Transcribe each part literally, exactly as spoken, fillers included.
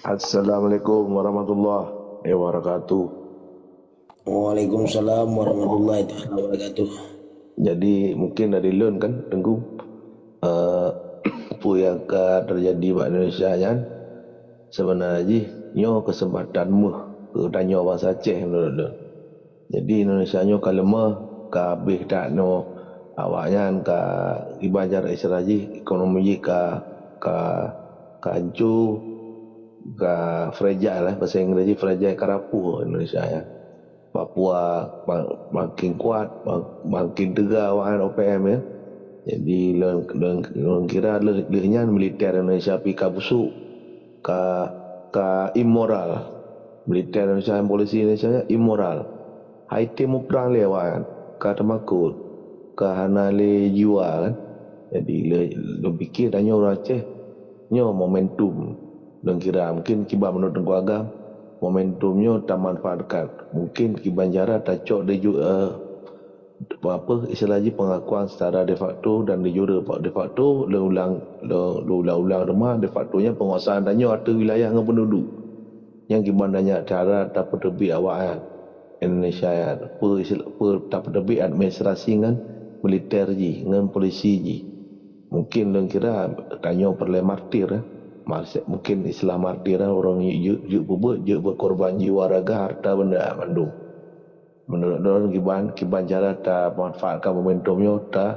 Assalamualaikum warahmatullahi wabarakatuh. Waalaikumsalam warahmatullahi taala wabarakatuh. Jadi, mungkin dari lôn kan, Teungku, eh, peue nyang ka teujadi bak Indonesia nyan, seubeuna jih nyoe keuseumpatan meuh keu tanyoe bansa Aceh meunurot lôn. Jadi, Indonesia nyoe ka leumah, ka abéh that nyoe. Awaknyan ka iban jaroe istilah jih, ekonomi jih ka, ka, ka hanco, ka fragile lah, bahasa Inggris jih fragile, ka rapuh Indonesia nyan. Papua ma-, makin kuat, ma-, makin teuga awaknyan O P M ya. Jadi, lôn, lôn, lôn kira lheueh, lheueh nyan militer Indonesia pih ka busuk, ka, ka imoral. Militer Indonesia dan polisi Indonesia nyan imoral. Hai tem muprang lé awaknyan, ka teumakot, ka hana lé jiwa kan. Jadi, lé, lôn pike tanyoe ureuëng Aceh, nyoe momentum. Lôn kira mungkin kiban meunurot Teungku Agam, momentum nyoe tamanfaatkan. Mungkin kiban cara tacok de ju-, eh, apa, istilah jih pengakuan secara de facto dan de jure de facto, lé ulang, lé, lé ulang-ulang teuma de facto nyan penguasaan tanyoe ateueh wilayah ngon penduduk. Nyang kiban nyan cara tapeuteubiet awaknyan Indonesia nyan, peue istilah, peue tapeuteubiet administrasi ngon militer jih, ngon polisi jih. Mungkin lôn kira tanyoe peureulée martir, eh. Mar-, mungkin istilah martir, eh, ureuëng jeuet, jeuet peubuet, jeuet beukorban jiwa, raga, harta benda mandum. Meunurot lôn kiban, kiban cara tamanfaatkan momentum nyoe, ta,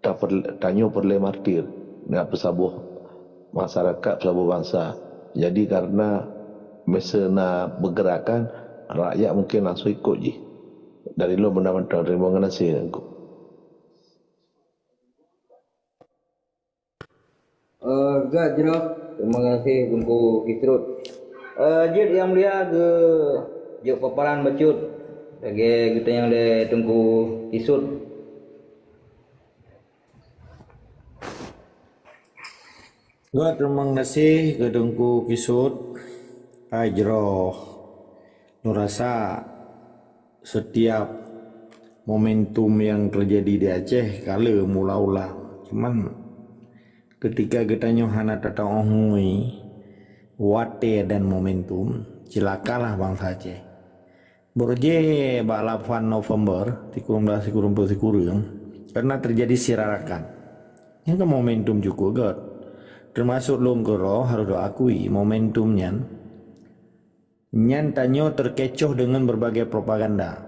ta per-, tanyoe peureulée martir, na peusaboh masyarakat, peusaboh bansa. Jadi, karena meuseu na pergerakan, rakyat mungkin langsung ikot jih. Dari lôn meunan mantong, terima kasih. Eh, gét jroh. Terima kasih Teungku Kisrut. Eh, jeuet Yang Mulia geu-, jok paparan bacut lagée geutanyong lé Teungku Kisrut. Gét, terima kasih keu Teungku Kisrut. Hai jroh. Lôn rasa setiap momentum nyang teujadi di Aceh ka lheueh meuulang-ulang. Cuman, ketika geutanyoe hana tatu'oh ngui watée dan momentum, ceulakalah bansa Aceh. Beurujée bak lapan November sikureueng blaih sikureueng peuet sikureueng, karena teujadi sirarakan. Nyan kan momentum cukôp gét. Teumasok lôn keudroe harôh lôn akui momentum nyan. Nyan tanyoe teukecoh deungon berbagai propaganda.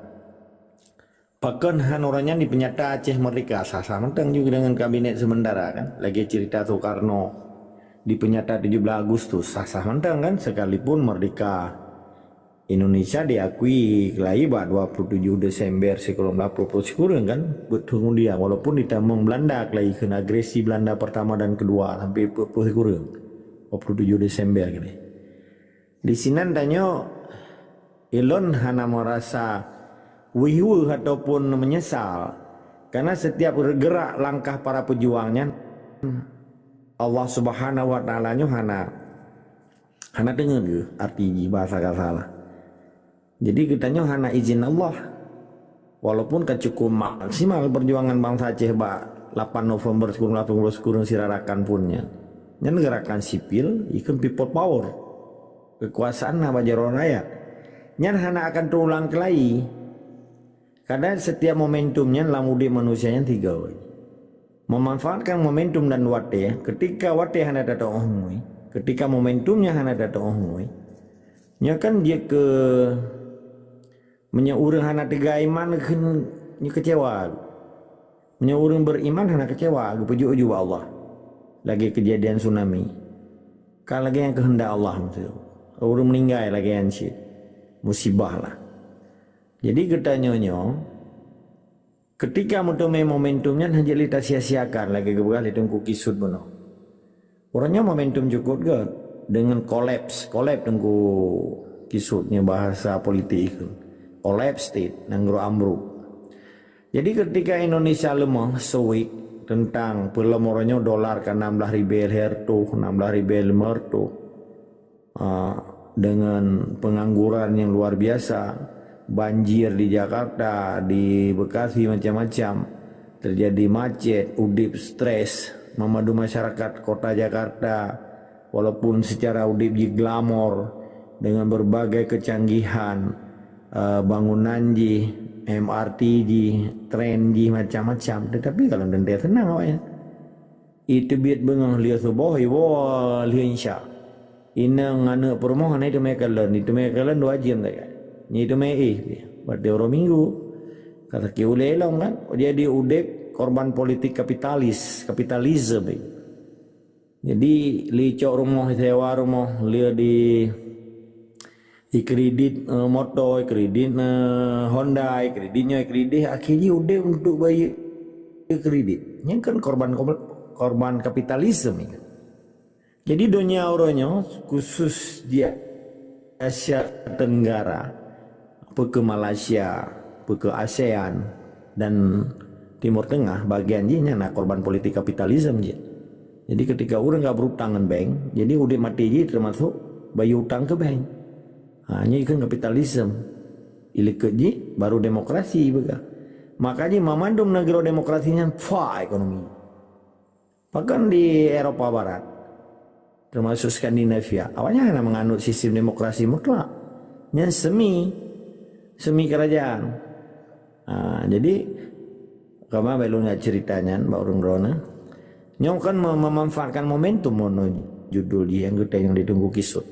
Pakon hana uroe nyan dipeunyata Aceh Merdeka, sah-sah mantong juga deungon kabinet sementara kan. Lagée cerita Soekarno dipeunyata tujoh belas Agustus, sah-sah mantong kan, sekalipun merdeka Indonesia diakui keulai bak dua puluh tujoh Desember sikureueng blaih puluh sikureueng kan, buet keumudian, walaupun ditamong Belanda keulai kheun agresi Belanda pertama dan kedua sampai puluh sikureueng, dua puluh tujoh Desember keulai. Di sinan tanyoe, ilôn hana merasa weueh-weueh ataupun menyesal, karena setiap gerak langkah para pejuang nyan, Allah Subhanahu wa Taala nyoe hana, hana deungon geuh arti jih bahasa kasa lah. Jadi geutanyoe hana izin Allah. Walaupun ka cukup maksimal perjuangan bansa Aceh bak lapan November sikureueng lapan belas sikureueng sirarakan pun nyan. Nyan gerakan sipil, ikheun people power. Kekuasaan na bak jaroe rakyat. Nyan hana akan teuulang keulai. Kadang setiap momentum nyan lam udeb manusia nyan tiga. Memanfaatkan momentum dan watée, ketika watée hana tatu'oh ngui, ketika momentum nyan hana tatu'oh ngui, nyoe kan jeuet keu Meunyoe ureuëng hana teuga iman, kheun nyoe keucewa. Meunyoe ureuëng beriman hana keucewa, geupeujok-jok bak Allah. Lagée keujadian tsunami. Ka lagée nyang keuheundak Allah maksud. Ureuëng meuninggai lagée nyan cit. Musibah lah. Jadi geutanyoe nyoe, ketika meuteumé momentum nyan hana jeuet lé tasia-siakan lagée geupeugah lé Teungku Kisut bunoe. Uroe nyoe momentum cukôp gét deungon kolaps, kolaps Teungku Kisut nyoe bahasa politik ikheun. Kolaps state, nanggroe ambruk. Jadi ketika Indonesia leumah, seuwik teuntang peulom uroe nyoe dolar ka nam blaih ribée lhée reutôh, nam blaih ribée limong reutôh. Ah, dengan pengangguran yang luar biasa, banjir di Jakarta, di Bekasi, macam-macam, terjadi macet, udeb stres, meumadu masyarakat kota Jakarta Walaupun secara udeb jih glamor dengan berbagai kecanggihan, eh, bangunan jih, M R T jih, tren jih macam-macam, tetapi kalau teuntée seunang awaknyan. Iteubiet beungoh lheueh suboh, iwoe lheueh isya. Inong aneuk peurumoh hana iteumé kalon, iteumé kalon dua jeuem sagai. Nyan iteumé éh, berarti uroe Minggu. Ka sakét ulée lom kan, jadi udeb korban politik kapitalis, kapitalisme. Jadi, lé cok rumoh, sewa rumoh, lé di, dikredit, eh, moto, dikredit, eh, Honda, dikredit nyoe, dikredit, akhé jih udeb untuk bayeue kredit. Nyan kan korban, korban kapitalisme nyan. Jadi, donya uroe nyoe, khusus di Asia Tenggara, peu kheueh Malaysia, peu kheueh ASEAN, dan Timur Tengah, bagian jih nyan na korban politik kapitalisme jih. Jadi, ketika ureuëng ka berutang ngon bank, jadi udeb maté jih termasuk bayeue utang keu bank. Ha, nyoe kan kapitalisme. Ilikot jih baru demokrasi peugah. Maka jih mamandum nanggroe demokrasi nyan fa ekonomi. Bahkan di Eropa Barat, termasuk Skandinavia, awaknyan hana menganut sistem demokrasi mutlak. Nyan semi, semi kerajaan. Ha, jadi, kama bak lôn jak cerita nyan bak ureuëng droeneuh. Nyoe kan me-, memanfaatkan momentum, mono judul jih nyang geutanyoe di Teungku Kisut.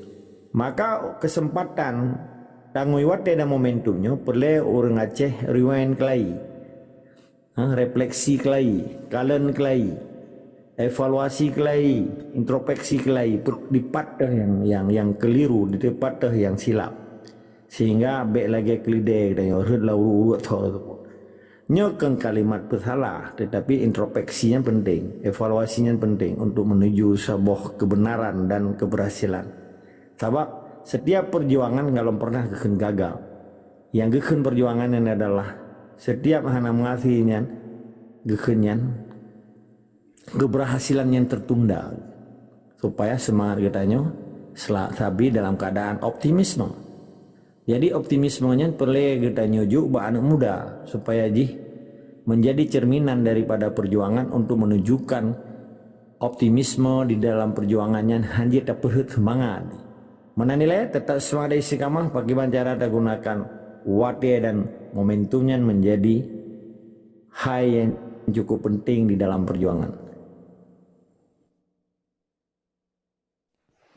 Maka kesempatan tangui watée dan momentum nyoe peureulée ureuëng Aceh rewind keulai. Ha, refleksi keulai, kalon keulai, evaluasi keulai, introspeksi keulai, pe-, dipat teuh nyang, nyang, nyang keliru, dipat teuh nyang silap. Sehingga bék lagée keulidée geutanyoe rhot lam uruek-uruek tho teupeu. Nyoe kon kalimat peusalah, tetapi introspeksi nyan penting, evaluasi nyan penting untuk menuju saboh kebenaran dan keberhasilan. Sabab setiap perjuangan galom pernah geukheun gagal. Nyang geukheun perjuangan nyan adalah setiap hana meuakhé nyan, geukheun nyan, keberhasilan nyan tertunda, supaya semangat geutanyoe sela-, sabe dalam keadaan optimisme. Jadi, optimisme nyan peureulée geutanyoe jok bak aneuëk muda, supaya jih menjadi cerminan daripada perjuangan untuk menunjukkan optimisme di dalam perjuangan nyan hana jeuet tapeuheuet seumangat. Meunan ilée, teutap seumangat dan istiqamah, pakriban cara tagunakan watée dan momentum nyan menjadi hai nyang cukup penting di dalam perjuangan.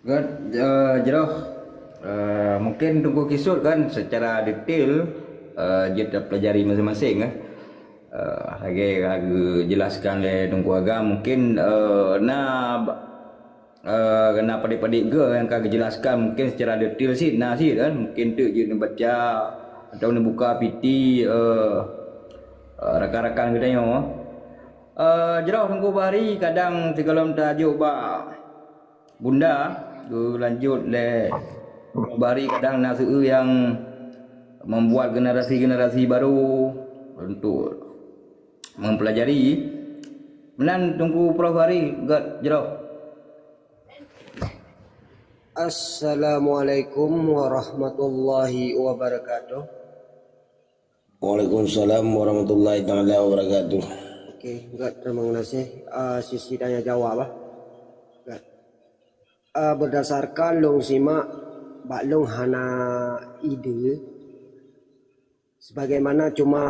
Gét, eh, jroh, eh, mungkin Teungku Kisut kan secara detail, eh, jeuet tapelajari masing-masing, kan. Eh, lagée ka geujelaskan lé Teungku Agam, mungkin, eh, na ba-, eh, na padub-padub geuh nyang ka geujelaskan mungkin secara detail cit, na cit kan. Mungkin teuk jeuet neubaca atau neubuka piti, eh, eh, rakan-rakan geutanyoe. Eh, jroh Teungku Bahri, kadang sigohlom tajok bak Bunda, geulanjut lé Teungku Bahri, kadang na seueu nyang membuat generasi-generasi baru untuk mempelajari. Meunan Teungku Prof Bahri, gét jroh. Assalamualaikum warahmatullahi wabarakatuh. Waalaikumsalam warahmatullahi taala wabarakatuh. Oke, gét, terima kasih. Ah, sisi tanya jawab, ah. Gét. Ah, berdasarkan lôn simak, bak lôn hana ide. Sebagaimana cuma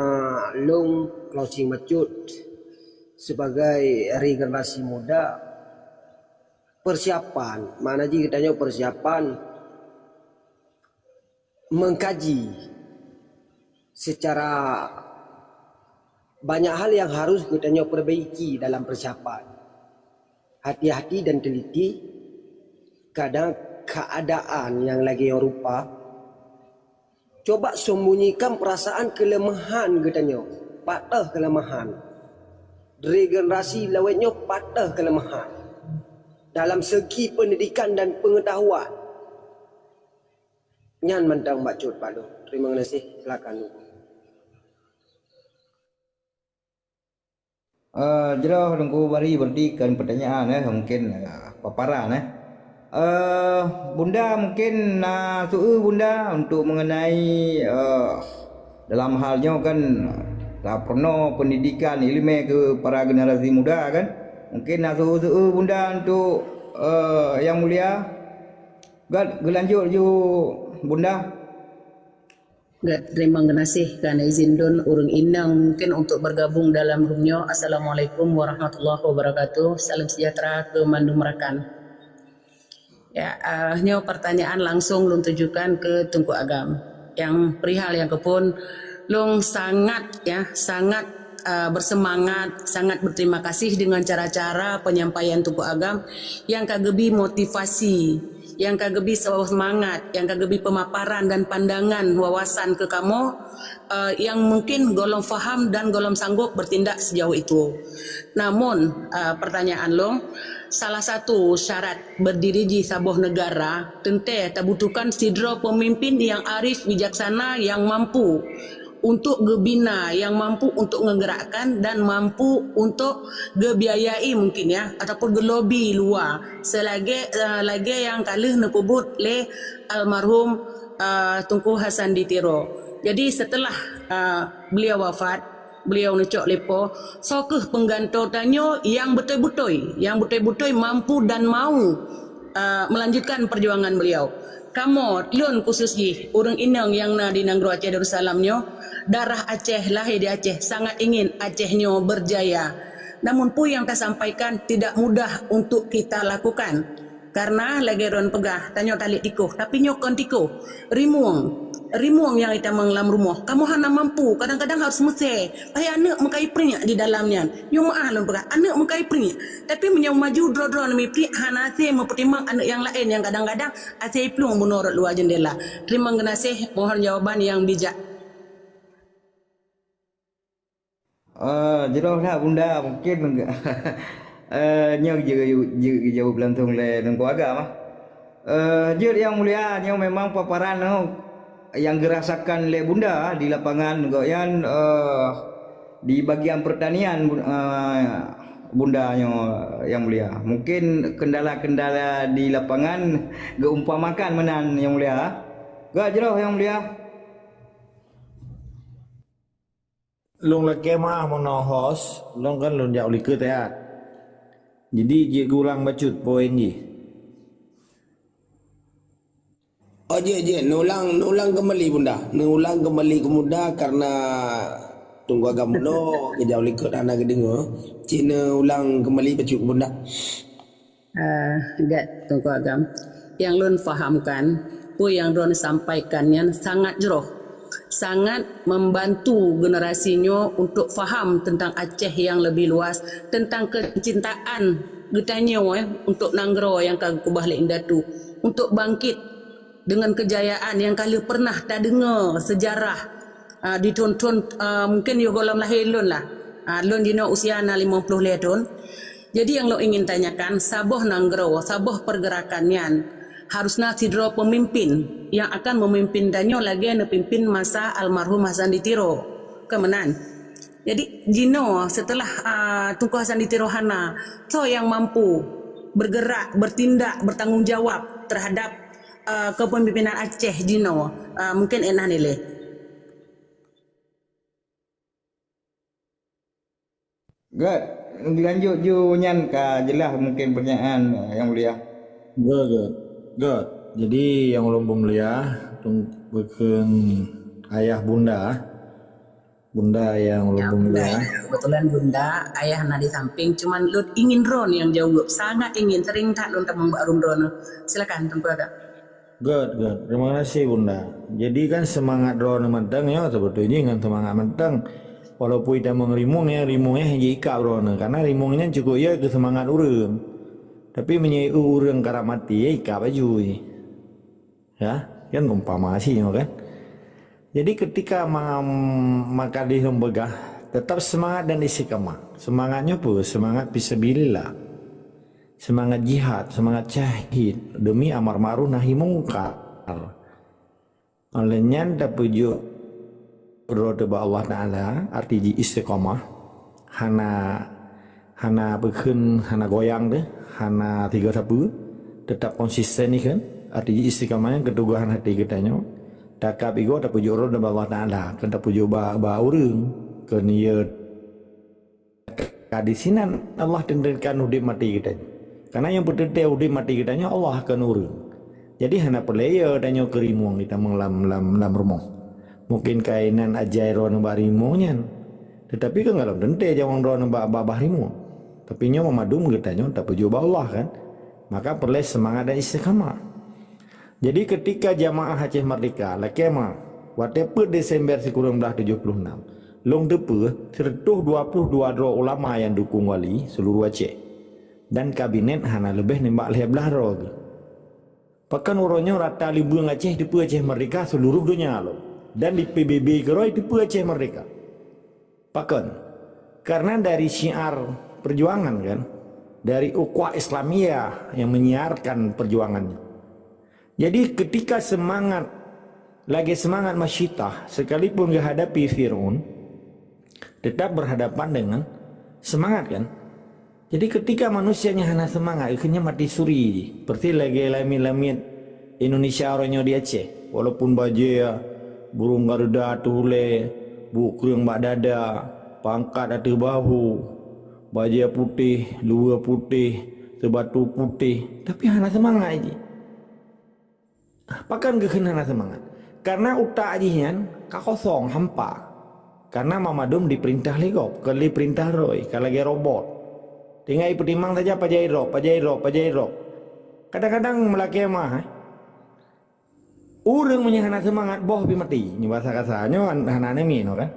lôn closing bacut sebagai regenerasi muda, persiapan, makna jih geutanyoe persiapan mengkaji secara banyak hal yang harus geutanyoe perbaiki dalam persiapan. Hati-hati dan teliti, kadang keadaan nyang lagée nyoe rupa coba sembunyikan perasaan kelemahan geutanyoe, patah kelemahan. Regenerasi lawét nyoe patah kelemahan dalam segi pendidikan dan pengetahuan. Nyan mantong bacut bak lôn. Terima kasih. Silakan. Eh, jroh Teungku Bahri, berhenti kan pertanyaan, eh, mungkin, eh, paparan, eh. Eh, Bunda, mungkin na seueu Bunda untuk mengenai, eh, dalam hal nyoe kan, eh, tapeurunoe pendidikan ileumé keu para generasi muda kan. Mungkin na seueu-seueu Bunda untuk Eh, Yang Mulia, geulanjut ju Bunda. Geuterima gaséh keu izin lôn ureuëng inong mungkin untuk bergabung dalam room nyoe. Assalamualaikum warahmatullahi wabarakatuh. Salam sejahtera keu mandum rakan. Ya, uh, nyoe pertanyaan langsung lôn tujukan keu Teungku Agam. Yang perihal yang keupun, lôn sangat, ya, sangat uh, bersemangat, sangat berterima kasih dengan cara-cara penyampaian Teungku Agam yang ka geubi motivasi, yang ka geubi semangat, yang ka geubi pemaparan dan pandangan wawasan keu kamoe uh, yang mungkin golom faham dan golom sanggup bertindak sejauh itu. Namun, uh, pertanyaan lôn, salah satu syarat berdiri di saboh negara, teuntée tabutuhkan sidroe pemimpin yang arif bijaksana yang mampu untuk geubina, yang mampu untuk menggerakkan dan mampu untuk gebiayai mungkin ya, ataupun gelobi luar selagée uh, lagée yang ka lheueh neupeubuet lé almarhum uh, Teungku Hasan di Tiro. Jadi setelah uh, beliau wafat, beliau neucok lepo, soe kheueh pengganto tanyoe yang beutôi-beutôi, yang beutôi-beutôi mampu dan mau uh, melanjutkan perjuangan beliau. Kamoe, lôn khusus jih, ureuëng inong nyang na di nanggroe Aceh Darussalam nyoe, darah Aceh, lahé di Aceh, sangat ingin Aceh nyoe berjaya. Namun peue nyang tasampaikan tidak mudah untuk kita lakukan. Karena lagée droen peugah, tanyoe talét tikoh, tapi nyoe kon tikoh. Rimueng. Rimueng nyang itamong lam rumoh. Kamoe hana mampu, kadang-kadang harus meusé. Hai aneuëk meukai priek di dalam nyan. Nyoe meuáh lôn peugah, aneuëk meukai priek. Tapi meunyoe maju droe-droe nami priek, hana sé meupeutimang aneuëk nyang laén nyang kadang-kadang asai plueng bunoe rot luwa jendela. Terima gaséh, mohon jawaban yang bijak. Ah, jroh that Bunda, mungkin eh, nyoe jaweueb langsung lé Teungku Agam ah. Eh, jeuet Yang Mulia, nyoe memang paparan nyoe yang geurasakan lé Bunda di lapangan gobnyan eh, di bagian pertanian eh, Bunda nyoe Yang Mulia. Mungkin kendala-kendala di lapangan geuumpamakan meunan Yang Mulia. Gak jroh Yang Mulia. Lôn lakée meuáh meunoe host, lôn kan lôn jak u likot ya. Jadi jeuet geuulang bacut poin jih. Oh jeuet jeuet, neuulang neuulang keumbali Bunda. Neuulang keumbali keu Bunda karena Teungku Agam meunoe geujak u likot hana geudeungoe. Cit neuulang keumbali bacut keu Bunda. Uh, gét Teungku Agam. Nyang lôn fahamkan, peue nyang droeneuh sampaikan nyan sangat jroh, sangat membantu generasi nyoe untuk faham tentang Aceh yang lebih luas, tentang kecintaan geutanyoe eh, untuk nanggroe nyang ka geukeubah lé indatu, untuk bangkit dengan kejayaan nyang ka lheueh pernah tadeungoe sejarah uh, di thon-thon uh, mungkin yoh gohlom lahé lôn lah. Uh, lôn jinoe usia na limong ploh lhée thon. Jadi nyang lôn ingin tanyakan, saboh nanggroe, saboh pergerakan nyan harus na sidroe pemimpin yang akan memimpin tanyoe lagée neupimpin masa almarhum Hasan di Tiro. Keu meunan. Jadi jinoe setelah uh, Teungku Hasan di Tiro hana, soe nyang mampu bergerak, bertindak, bertanggung jawab terhadap uh, kepemimpinan Aceh jinoe uh, mungkin enah nilai. Gét, lanjut ju nyan ka jelas mungkin pertanyaan yang mulia. Gét, gét. Gét. Jadi yang ulôn peumulia, bukon ayah bunda. Bunda yang ulôn peumulia. Kebetulan bunda, ayah na di samping, cuman lôn ingin droen yang jaweueb, sangat ingin, sering that lôn tamong bak rueng droen. Silakan Teungku Agam. Good, good. Terima kasih bunda. Jadi kan semangat droeneuh manteng ya, sebetulnya kan semangat manteng. Walaupun itamong rimueng ya, rimueng ya hana ikab droeneuh karena rimueng nyan cukup ya keu semangat ureueng. Tapi meunyoe ureueng karap maté ya ikab laju. Ya, kan umpama sih kan. Jadi ketika ma- maka dipeugah tetap semangat dan istiqamah. Semangatnya apa? Semangat fisabilillah. Semangat jihad, semangat syahid demi amar ma'ruf nahi mungkar. Oleh nyan tapujuk droe teuh bak Allah Taala, arti jih istiqamah, hana hana peukheun, hana goyang deh, hana tiga sapeue, tetap konsisten ikheun. Arti jih istiqamah nyan keutugohan hati geutanyoe. Takab igoe tapujuk droe teuh bak Allah Taala, keu tapujuk bak bak ureueng, keu nieut Ka disinan Allah tentukan udeb maté geutanyoe. Karena nyang peuteuntèe udép maté geutanyoe Allah, kon ureuëng. Jadi hana peureulée tanyoe keu rimueng geutamong lam, lam, lam rumoh. Mungkin kainan ajai droeneuh bak rimueng nyan. Tetapi kan galom teuntèe nyawöng droeneuh bak babah rimueng. Tapi nyoe mandum geutanyoe tapeujeuet bak Allah kan. Maka peureulée seumangat dan istiqamah. Jadi ketika jamaah Aceh Merdeka lakée ma, watée peuet Desember sikureueng blaih tujoh puluh nam, lôn teupeue sireutoh dua puluh dua droe ulama nyang dukung wali seuluruh Aceh dan kabinet hana leubeh nibak lhée blaih droe geuh. Pakon uroe nyoe rata libueng Aceh teupeue Aceh Merdeka seuluruh donya lom, dan di P B B keudroe teupeue Aceh Merdeka. Pakon? Karena dari syiar perjuangan kan, dari ukhuwah Islamiyah yang menyiarkan perjuangannya. Jadi ketika semangat, lagée semangat masyitah, sekalipun geuhadapi Fir'aun, tetap berhadapan dengan semangat kan. Jadi ketika manusia nyang hana seumangat, keu nyan maté suri jih. Persis lagée lamiet-lamiet Indonesia uroe nyoe di Aceh. Walaupun bajée burung garuda ateueh ulée, buet kreueng bak dada, pangkat ateueh bahu, bajée putéh, luweue putéh, seubatu putéh, tapi hana seumangat jih. Pakon geukheun hana seumangat? Karena utak jih nyan ka kosong, hampa. Karena mandum dipeurintah lé gob, kon lé peurintah droe, ka lagée robot. Tinggai peutimang saja pajan idrop, pajan idrop, pajan idrop. Kadang-kadang meulakée meu'ah, eh. Ureuëng meunyoe hana seumangat, boh pih maté. Nyoe basa kasa, nyoe hana aneuk miet nyoe kan.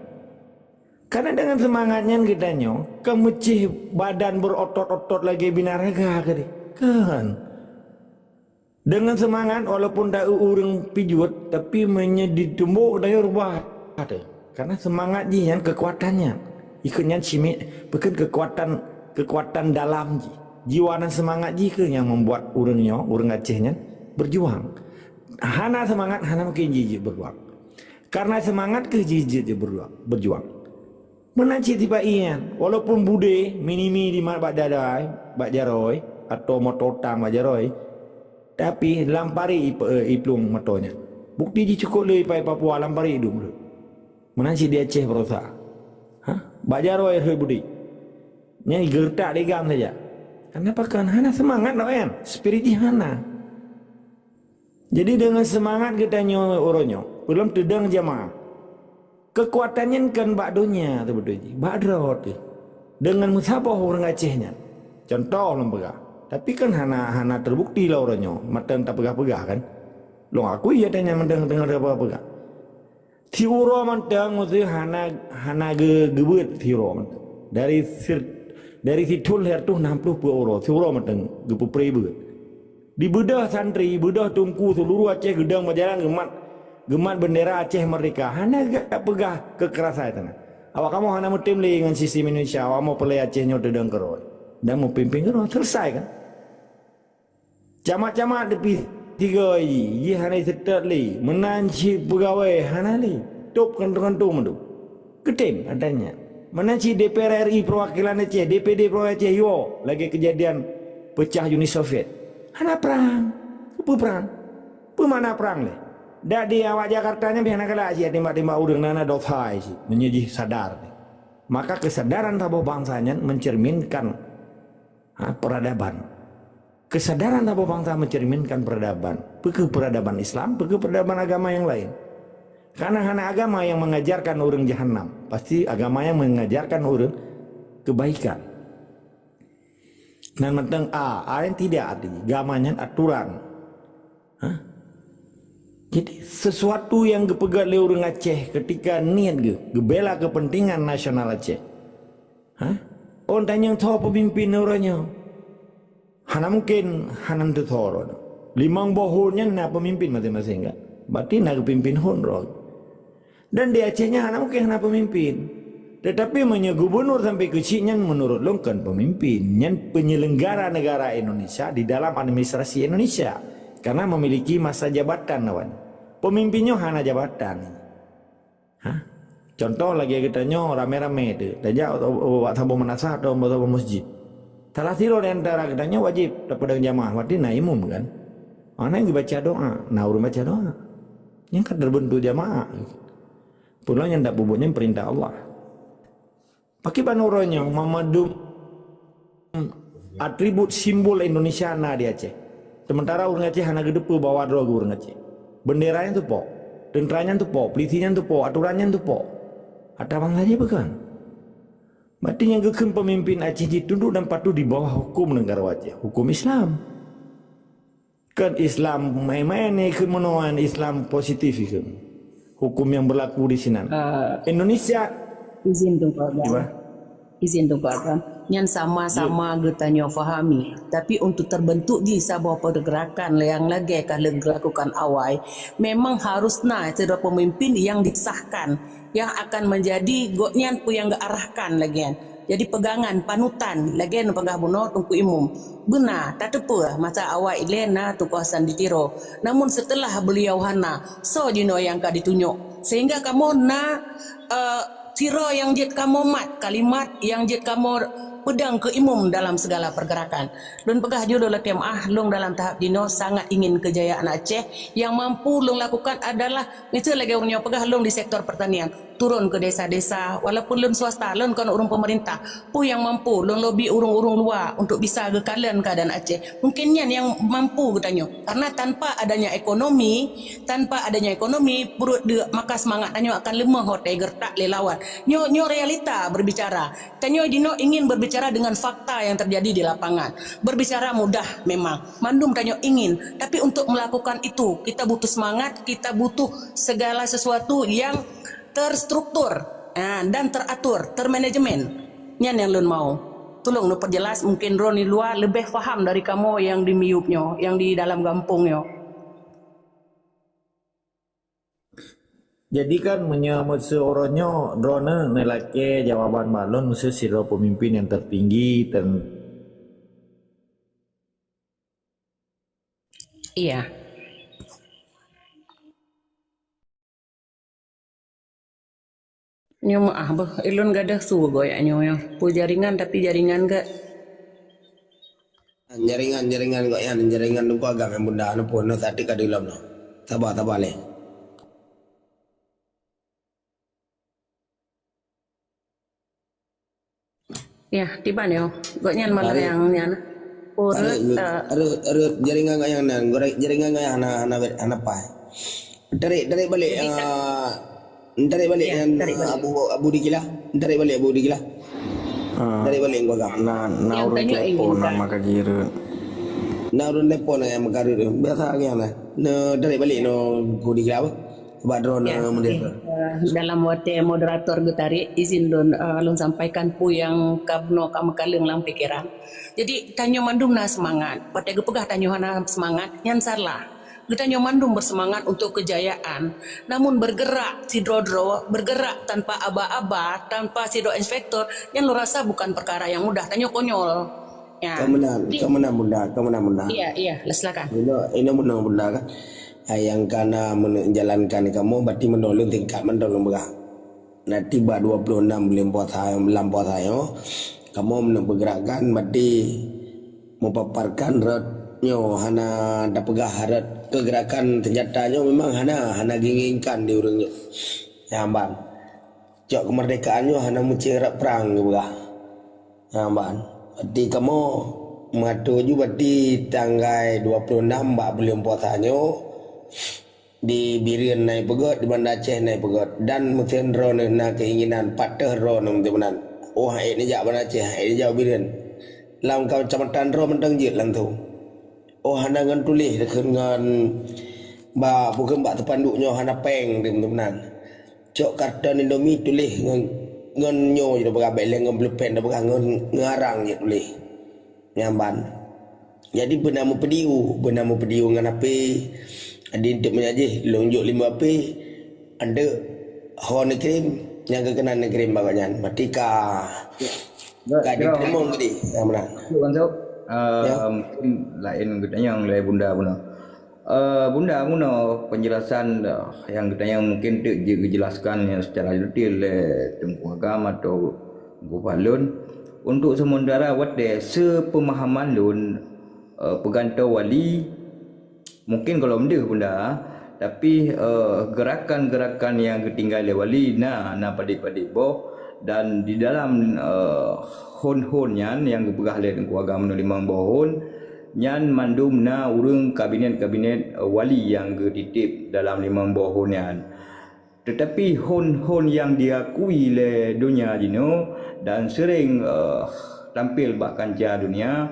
Karena dengan seumangat nyan geutanyoe ka meucéh badan beurotot-otot lagée binaraga keudeh. Kan? Deungon seumangat, walaupun ta-, ureuëng pijuet, tapi meunyoe ditumbok, daya rubah. Ada. Karena seumangat jih nyan keukuatan nyan. Ikheun nyan simi-, pakon keukuatan, keukuatan dalam jih. Jiwa dan seumangat jih keuh nyang membuat ureuëng nyoe, ureuëng Aceh nyan, berjuang. Hana seumangat, hana mungkin jih jeuet berjuang. Karena seumangat keuh jih jeuet berjuang. Meunan cit tipa ié nyan, walaupun budé mini-mi di mat bak jaroe, bak jaroe, atau moto tang bak jaroe, tapi lam parit ip-, eh, iplueng moto nyan. Bukti jih cukôp le ipa-ipa Papua lam parit idup. Meunan cit di Aceh barosa. Ha? Bak jaroe rhot budé. Nyan geureutak lé gam saja. Kenapa kan? Hana seumangat dak kan? Spirit jih hana. Jadi deungon seumangat geutanyoe uroe nyoe, peulom teudong jamaah. Keukuatan nyan kon bak donya teubeutôi jih, bak droe teuh. Deungon meusaboh ureuëng Aceh nyan. Contoh lôn peugah. Tapi kan hana, hana teubukti lom uroe nyoe, mantong tapeugah-peugah kan. Lôn akui geutanyoe mantong deungon tapeugah-peugah. Siuroe mantong meuseuh hana, hana geu-, geubeuet siuroe mantong. Dari sir-, dari sithon lhèe reutôh nam ploh peuet uroe, siuroe mantong geupeupré beuet. Dibeudôh santri, beudôh teungku seuluruh Aceh geudong meujalan geumat, geumat beundera Aceh Merdeka. Hana geupeugah keukerasan teuh na. Awak kamoe hana meutem lé ngon sistem Indonesia, awak kamoe peureulée Aceh nyoe teudong keudroe dan meupimpin keudroe. Selesai kan? Camat-camat di pih tiga jih, jih hana seutôt lé, meunan cit peugawée hana lé, tôb kantô-kantô mandum. Geutem adanya. Meunan cit D P R R I perwakilan Aceh, D P D perwakilan Aceh yo, lagée keujadian peucah Uni Soviet. Hana prang. Peue prang? Peue makna prang lé? Dak di awak Jakarta nyan pih hana galak cit timbak-timbak ureuëng na, na dosa cit, meunyoe jih sadar. Maka keusadaran saboh bansa nyan mencerminkan, ha, peradaban. Keusadaran saboh bansa mencerminkan peradaban. Peu kheueh peradaban Islam, peu kheueh peradaban agama nyang laén. Karena hana agama nyang mengajarkan ureuëng jahanam. Pasti agama nyang mengajarkan ureuëng kebaikan. Nan mantong A, A nyan tidak arti. Agama nyan aturan. Ha? Jadi, sesuatu nyang geupeugét lé ureuëng Aceh ketika niet geuh geubela keupeuntengan nasional Aceh. Ha? Ôn tanyong tho peumimpin uroe nyoe. Hana mungken hana teuthô droe. Limong boh hon nyan na peumimpin maséng-maséng kan? Berarti na geupimpin hon droe. Dan di Aceh nyan hana mungken hana peumimpin. Tetapi meunyoe gubunur sampai keu cit nyan meunurot lôn kon peumimpin, nyan peunyelenggara negara Indonesia di dalam administrasi Indonesia. Karena memiliki masa jabatan lawan. Peumimpin nyoe hana jabatan. Ha? Contoh lagée geutanyoe ramé-ramé teuh, tajak bak saboh meunasah atau bak saboh masjid. Salah sidroe di antara geutanyoe wajéb tapeudong jamaah, berarti na imum kan? Hana geubaca doa, na ureuëng baca doa. Nyang ka teubeuntuk jamaah. Peue lom nyang tapeubuet nyan peurintah Allah. Pakriban uroe nyoe mandum Atribut simbol Indonesia na di Aceh. Sementara ureuëng Aceh hana geuteupeue bahwa droe ureuëng Aceh. Bendera nyan teupok, tentera nyan teupok, polisi nyan teupok, aturan nyan teupok. Ata bansa jih bukan. Berarti nyang geukheun pemimpin Aceh jitunduk dan patuh di bawah hukum negara Aceh, hukum Islam. Kan Islam main-main ni ke meunoan, Islam positif ke. Hukum yang berlaku di sinan. Ah, Indonesia. Izin Teungku Agam. Izin Teungku Agam. Nyan sama-sama geutanyoe fahami. Tapi untuk terbentuk jih saboh pergerakan yang lagée ka lheueh geulakukan awai, memang harus na sidroe pemimpin yang disahkan, yang akan menjadi gobnyan peue nyang geuarahkan lagée nyan. Jadi pegangan, panutan, lagée neupeugah bunoe Teungku Imum. Beuna, tateupeue masa awai ilée na Teungku Hasan di Tiro. Namun seuteulah beuliau hana, soe jinoe nyang ka ditunyok. Sehingga kamoe na, eh, sidroe nyang jeuet kamoe mat, kalimat nyang jeuet kamoe peudong keu imum dalam segala pergerakan. Lôn peugah judul lakée meuáh, lôn dalam tahap jinoe sangat ingin keujayaan Aceh. Nyang mampu lôn lakukan adalah, miseue lagée ureuëng nyoe peugah lôn di sektor pertanian. Turun ke desa-desa, walaupun lôn swasta, lôn kon ureuëng pemerintah, peue nyang mampu lôn lobi ureuëng-ureuëng luwa untuk bisa geukalon keadaan Aceh. Mungkin nyan nyang mampu geutanyoe. Karena tanpa adanya ekonomi, tanpa adanya ekonomi, pruet deuk, maka seumangat tanyoe akan leumoh watée geureutak lé lawan. Nyoe, nyoe realita berbicara. Tanyoe jinoe ingin berbicara dengan fakta yang terjadi di lapangan. Berbicara mudah memang. Mandum tanyoe ingin. Tapi untuk melakukan itu, kita butuh semangat, kita butuh segala sesuatu yang terstruktur, ah, dan teratur, termanajemen. Nyan nyang lôn mau. Tulông neuperjelas, mungkin droe di luwa leubeh faham dari kamoe nyang di miyueb nyoe, nyang di dalam gampông nyoe. Jadi kan meunyoe meuseuuroe nyoe droeneuh neulakée jawaban bak lôn meuseuh sidroe peumimpin nyang tertinggi, ter- Iya. Nyoe meuáh beuh, ilôn gadôh su goyak nyoe, nyoe. Peue jaringan, tapi jaringan gak. Jaringan, jaringan gobnyan, jaringan Teungku Agam nyang bunda, nyoe pun, nyoe sateuk ka dilom nyoe. Saba, saba lé. Ya, tiban nyoe. Gobnyan malah nyang nyan. Ureuëng, eh, rot, rot jaringan gobnyan nan, jaringan gobnyan hana, hana, hana pai. Tarék, tarék balek, ah, tarék balek nyan, Abu, Abu Dikila. Tarék balek Abu Dikila. Ah. Tarék balek Teungku Agam. Na, na ureuëng telepon nama ka jireuet. Na ureuëng telepon nyang meukareuet. Biasa lagée nyan. Na tarék balek nyoe Abu Dikila apa? Bak droeneuh moderator. Eh, dalam watée moderator geutarék, izin lôn, eh, lôn sampaikan peue nyang ka bunoe ka meukaleueng lam pikeran. Jadi, tanyoe mandum na seumangat. Watée geupeugah tanyoe hana seumangat, nyan salah. Geutanyoe mandum beuseumangat untuk keujayaan. Namun bergerak sidroe-droe, bergerak tanpa aba-aba, tanpa sidroe inspektor, nyan lôn rasa bukan perkara nyang mudah. Tanyoe konyol. Ya. Ka meunan, ka meunan bunda, ka meunan bunda. Iya, iya, silakan. Inoe, inoe meunoe bunda kan. Hai nyang ka na meuneuk jalankan kamoe, berarti meunoe lôn tingkat mantong lôn peugah. Na tiba dua puluh enam buleuen puasa, lam puasa nyoe, kamoe meuneuk pergerakan, berarti meupaparkan rot nyoe hana tapeugah rot kegerakan senjata nyoe memang hana, hana diinginkan di ureuëng nyoe. Nyan ban. Cok keumeurdekaan nyoe hana meucéh rot prang geupeugah. Ha, ban. Berarti kamoe meuatur ju berarti tanggai dua puluh enam bak buleuen puasa nyoe di Bireuen na ipeugét, di Banda Aceh na ipeugét dan meuteun droeneuh na keinginan patéh droeneuh meuteun meunan. Oh, han ék neujak Banda Aceh, han ék neujak Bireuen. Lam kacamata droe mantong jeuet langsung. Oh, hana ngon tuléh, dikheun ngon bak, bukon bak teupanduk nyoe hana péng, dum-dum nan. Cok karton Indomie tuléh ngon, ngon nyoe jeuet, peugah bék lé ngon pulpen, peugah ngon, ngon arang jeuet tuléh. Nyan ban. Jadi beuna meupeudiu, beuna meupeudiu ngon api. Jadi untuk meunyoe jih lôn jok limong api, andeuk ho neukirém, nyang geukeunan neukirém bak nyan. Berarti ka, ka diteurimong tadi. Ha, meunan. Mungkin laén geutanyong lé Bunda bunoe. Eh, Bunda, bunoe penjelasan, eh, nyang geutanyong mungkin teuk jijelaskan secara detail lé Teungku Agam atau Teungku Fadlun. Untuk sementara watée seupeumahaman lôn, eh, peugantoe wali, mungkin gohlom deuh Bunda, tapi, eh, gerakan-gerakan nyang geutinggai lé wali na, na padub-padub boh, Dan di dalam uh, hon-hon nyan yang geupeugah lé Teungku Agam Meunoe limong boh hon, nyan mandum na ureuëng kabinet-kabinet uh, wali yang geutitip dalam limong boh hon nyan. Tetapi hon-hon yang diakui lé dunia jinoe dan sering uh, tampil bak kancah dunia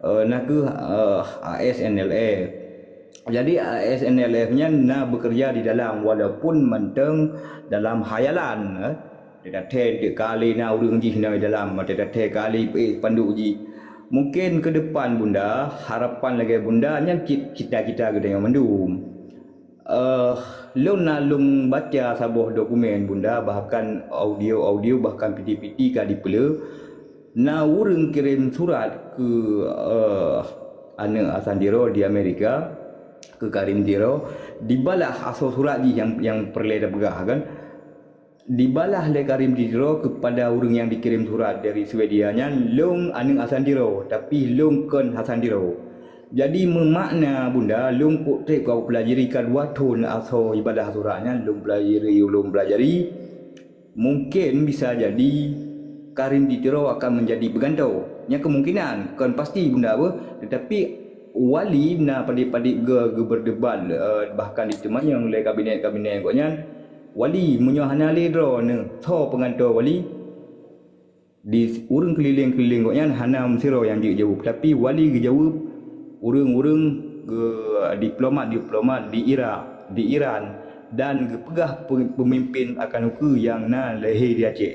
uh, na kheueh uh, A S N L F. Jadi A S N L F nyan na bekerja di dalam walaupun manteng dalam hayalan. Eh. Teutathe tiep kali na ureuëng jih na dalam, teutathe kali eh, panduk jih. Mungkin ke depan bunda, harapan lagi bunda nyan cita-cita geutanyoe mandum. Uh, lôn na lôn baca saboh dokumen bunda, bahkan audio-audio, bahkan piti-piti ka dipeule. Na ureuëng kirim surat keu uh, aneuk Hasan Tiro di Amerika, keu Karim Tiro, dibalah asoe surat jih yang yang peureulée tapeugah kan. Dibalah lé Karim Tiro keupada ureuëng nyang dikirim surat dari Swedia nyan, lôn aneuk Hasan Tiro, tapi lôn kon Hasan Tiro. Jadi meumakna bunda lôn kok treb ka pelajari ka dua thon asoe ibadah surat nyan lôn pelajari, lôn pelajari. Mungkin bisa jadi Karim Tiro akan menjadi peugantoe. Nyan kemungkinan, kon pasti bunda beuh, tetapi wali na padeb-padeb ge geuberdebat uh, bahkan diteumanyong lé kabinet-kabinet gobnyan. Wali, meunyoe hana lé droeneuh, soe peugantoe wali? Di ureuëng keulileng-keulileng gobnyan hana meusidroe nyang jeuet jaweueb, tapi wali geujaweueb ureuëng-ureuëng diplomat-diplomat di Irak, di Iran dan geupeugah pemimpin akan ukeue nyang na lahé di Aceh.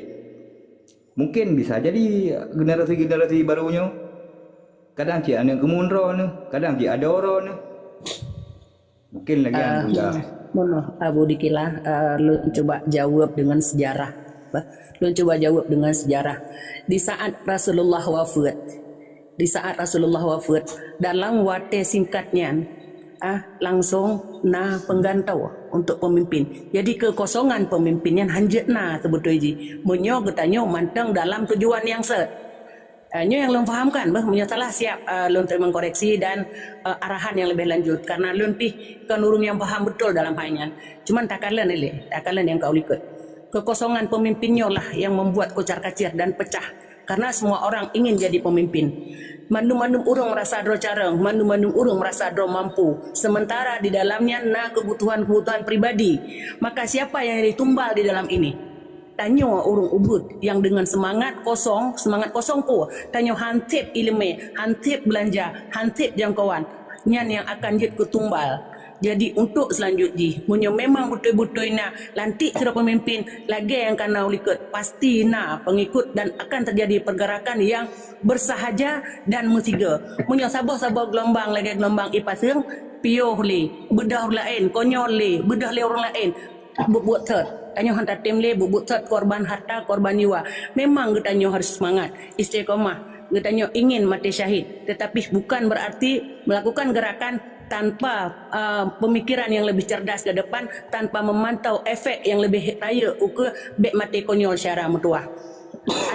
Mungkin bisa jadi generasi-generasi baru nyoe kadang cit aneuk keumun droeneuh, kadang cit adoe droeneuh. Mungkin lagi uh, anda. Mohon Abu Dikila, uh, lôn cuba jawab dengan sejarah. Lôn cuba jawab dengan sejarah. Di saat Rasulullah wafat, di saat Rasulullah wafat, dalam watée singkat nyan, ah, langsung na penggantoe untuk pemimpin. Jadi kekosongan pemimpin nyan hanjeuet na sebetul jih. Meunyoe geutanyoe mantong dalam tujuan yang set. Uh, nyoe yang lôn fahamkan, bah, meunyoe salah siap uh, lôn terima koreksi dan uh, arahan yang lebih lanjut. Karena lôn pih kon ureuëng yang paham betul dalam hal nyan. Cuman takalon ilée, takalon yang kau likot. Kekosongan pemimpin nyoe lah yang membuat kocar kacir dan pecah. Karena semua orang ingin jadi pemimpin. Mandum-mandum ureuëng merasa droe carong, mandum-mandum ureuëng merasa droe mampu. Sementara di dalamnya na kebutuhan-kebutuhan pribadi. Maka siapa yang jadi tumbal di dalam ini? Tanyoe ureuëng ubit nyang deungon seumangat kosong, seumangat kosong peue? Tanyoe han sép iéleumé, han sép beulanja, han sép jangkoan. Nyan nyang akan jeuet keu tumbal. Jadi untuk seulanjut jih, meunyoe memang beutôi-beutôi na lantik sidroe peumimpin lagée nyang kana u likot, pasti na peungikot dan akan teujadi peurgerakan nyang beursahaja dan meusigoe. Meunyoe saboh-saboh geulombang lagée geulombang ié paseueng, piôh lé, beudôh laén, konyol lé, beudôh lé ureuëng laén, buet-buet thot. Tanyoe han tatem lé buet-buet thot, korban harta, korban jiwa. Memang geutanyoe harus seumangat, istiqomah. Geutanyoe ingin maté syahid, tetapi bukan berarti melakukan gerakan tanpa uh, pemikiran yang lebih cerdas ke depan, tanpa memantau efek yang lebih rayeuk ukeue bék maté konyol syara meutuwah.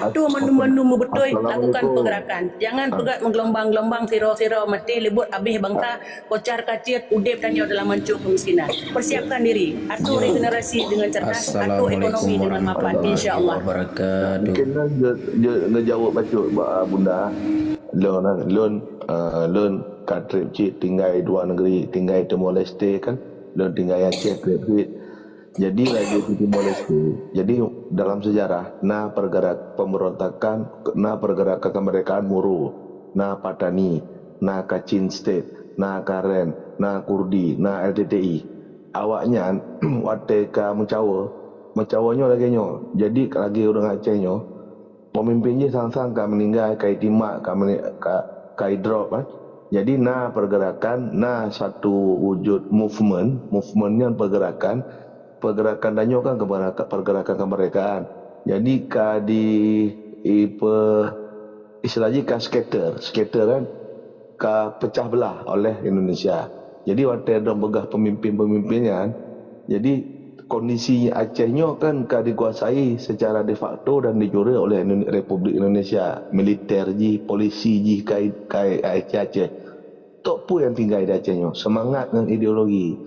Atur mandum-mandum meubeutôi, lakukan pergerakan. Jangan peugét meugelombang-gelombang, siro-siro, maté, libut, abéh bangsa, kocar kacir, udeb tanyoe dalam mancung kemiskinan. Persiapkan diri, atur regenerasi dengan cerdas, atur ekonomi dengan mapan, insya Allah. Mungkin lah ngejawab bacut bunda. Lon, lon, lon ka trip cit tinggai dua negeri, tinggai Timor Leste kan, lon tinggai Aceh trip cit. Jadi lagi di Timor Leste. Jadi dalam sejarah na pergerakan pemberontakan, na pergerakan kemerdekaan Muru, na Patani, na Kachin State, na Karen, na Kurdi, na L T T I. Awaknyan watée ka meucawa, meucawa nyoe lagée nyoe. Jadi lagi ureuëng Aceh nyoe, pemimpin jih sang-sang ka meninggai, ka itimak, ka, meni, ka, ka idrop kan. Jadi na pergerakan, na satu wujud movement, movement nyan pergerakan, pergerakan tanyoe kan pergerakan kemerdekaan. Jadi ka di ipe istilah jih ka scatter, scatter kan, ka pecah belah oleh Indonesia. Jadi watée dong peugah pemimpin-pemimpin nyan, jadi kondisi Aceh nyoe kan ka dikuasai secara de facto dan de jure oleh Republik Indonesia. Militer jih, polisi jih kai kai Aceh. Tok peue yang tinggai di Aceh nyoe? Semangat dan ideologi.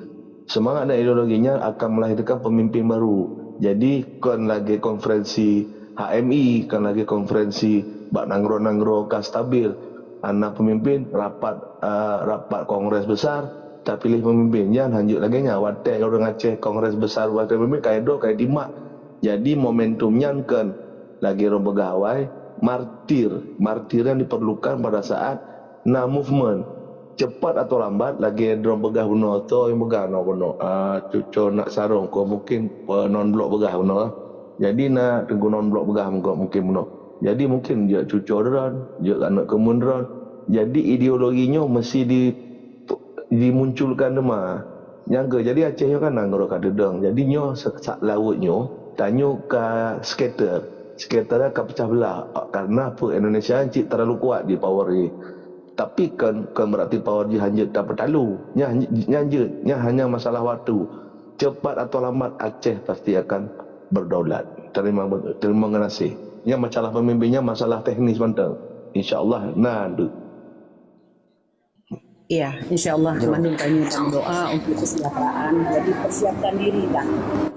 Semangat dan ideologi nyan akan melahirkan pemimpin baru. Jadi kon lagi konferensi H M I kan lagée konferensi bak nanggroe-nanggroe ka stabil. Hana peumimpin, rapat, eh, rapat kongres besar, tapiléh peumimpin. Nyan hanjeuet lagée nyan. Watée ureuëng Aceh kongres besar, watée peumimpin, kayée droe, kayée timak. Jadi momentum nyan kan lagée ureuëng peugah awai, martir. Martir yang diperlukan pada saat na movement. Cepat atau lambat, lagée droe peugah bunoe, toh nyang peugah na bunoe, ah, cuco nak sarong ko mungkin, eh, non blok peugah bunoe. Jadi na teungku non blok peugah mungkin, mungkin bunoe. Jadi mungkin jeuet cuco droen, jeuet aneuk keumeun droen. Jadi ideologi nyoe mesti di, dimunculkan teuma. Nyang keu, jadi Aceh nyoe kan nanggroe ka teudong. Jadi nyoe sa-, sak laôt nyoe, tanyoe ka scatter. Scatter ka pecah belah. Karena apa? Indonesia cit terlalu kuat di power jih. Tapi kan, kan berarti power jih hanjeuet tapeutalu. Nyan, nyan jeuet, nyan hanya masalah waktu. Cepat atau lambat Aceh pasti akan berdaulat. Terima, terima kasih. Nyan masalah pemimpinnya, masalah teknis mantong. Insya Allah na deuh. Ya, insya Allah mandum tanyoe doa untuk kesejahteraan. Jadi persiapkan diri lah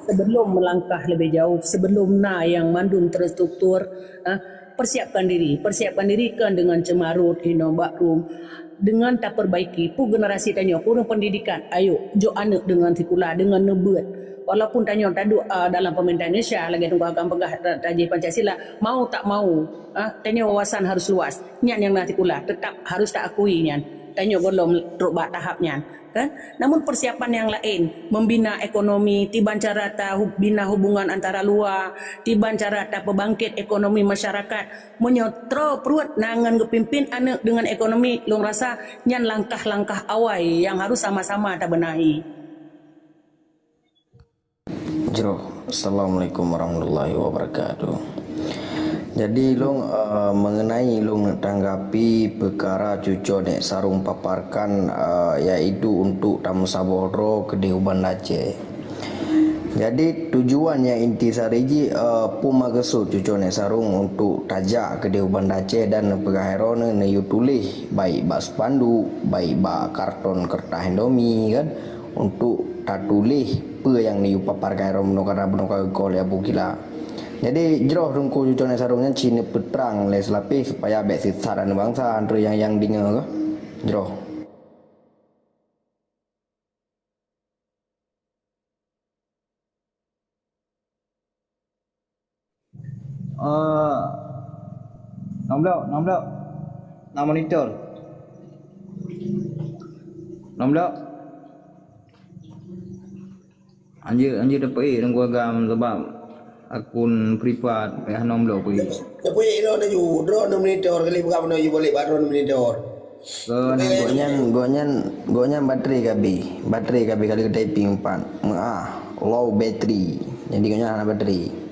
sebelum melangkah lebih jauh, sebelum na yang mandum terstruktur. Ah, persiapkan diri, persiapkan diri kan dengan cemarut, hino bakrum, dengan taperbaiki pu generasi tanyoe, kurang pendidikan. Ayo, jok aneuk dengan sikula, dengan neubeuet. Walaupun tanyoe taduek, ah, dalam pemerintahan Indonesia, lagée Teungku Agam peugah, ta-, tajih Pancasila, mau tak mau, ah, tanyoe wawasan harus luas. Nyan nyang na sikula, tetap harus ta akui nyan. Tanyoe gohlom trok bak tahap nyan, kan? Namun persiapan yang lain, membina ekonomi, tiban cara ta hu-, bina hubungan antara luwa, tiban cara ta pembangkit ekonomi masyarakat. Meunyoe troh pruet na ngon geupimpin aneuk dengan ekonomi, lôn rasa nyan langkah-langkah awai yang harus sama-sama tabenahi. Jroh. Assalamualaikum warahmatullahi wabarakatuh. Jadi lôn, eh, mengenai lôn tanggapi peukara cuco Nek Sarong paparkan, eh, yaitu untuk tameusaboh droe keudeh u Banda Aceh. Jadi tujuan nyang intisari jih, eh, peue meukeusut cuco Nek Sarong untuk tajak keudeh u Banda Aceh dan neupeugah droeneuh neuyue tuléh baik bak spanduk, baik bak karton keureutah Indomie kan. Untuk tatuléh peue nyang neuyue paparkan droe meunyoe karena bunoe ka geukoh lé Abu Kila. Jadi jroh Teungku cuco Nek Sarong nyan ci neupeutrang lé seulapeh supaya bék seusat aneuk bansa antre nyang nyang deungoe ka. Jroh. Eh, enam blok, enam blok. Enam monitor. Enam blok. Anjir, anjir dapat eh dalam keluarga sebab akun privat payah enam blok pun. Tapi ilo na ju drone monitor kali bukan mana ju balik bak drone monitor. Gobnyan, gobnyan, gobnyan baterai ka habéh. Baterai ka habéh ka lheueh typing pat. Meuah, low battery. Jadi gobnyan hana baterai.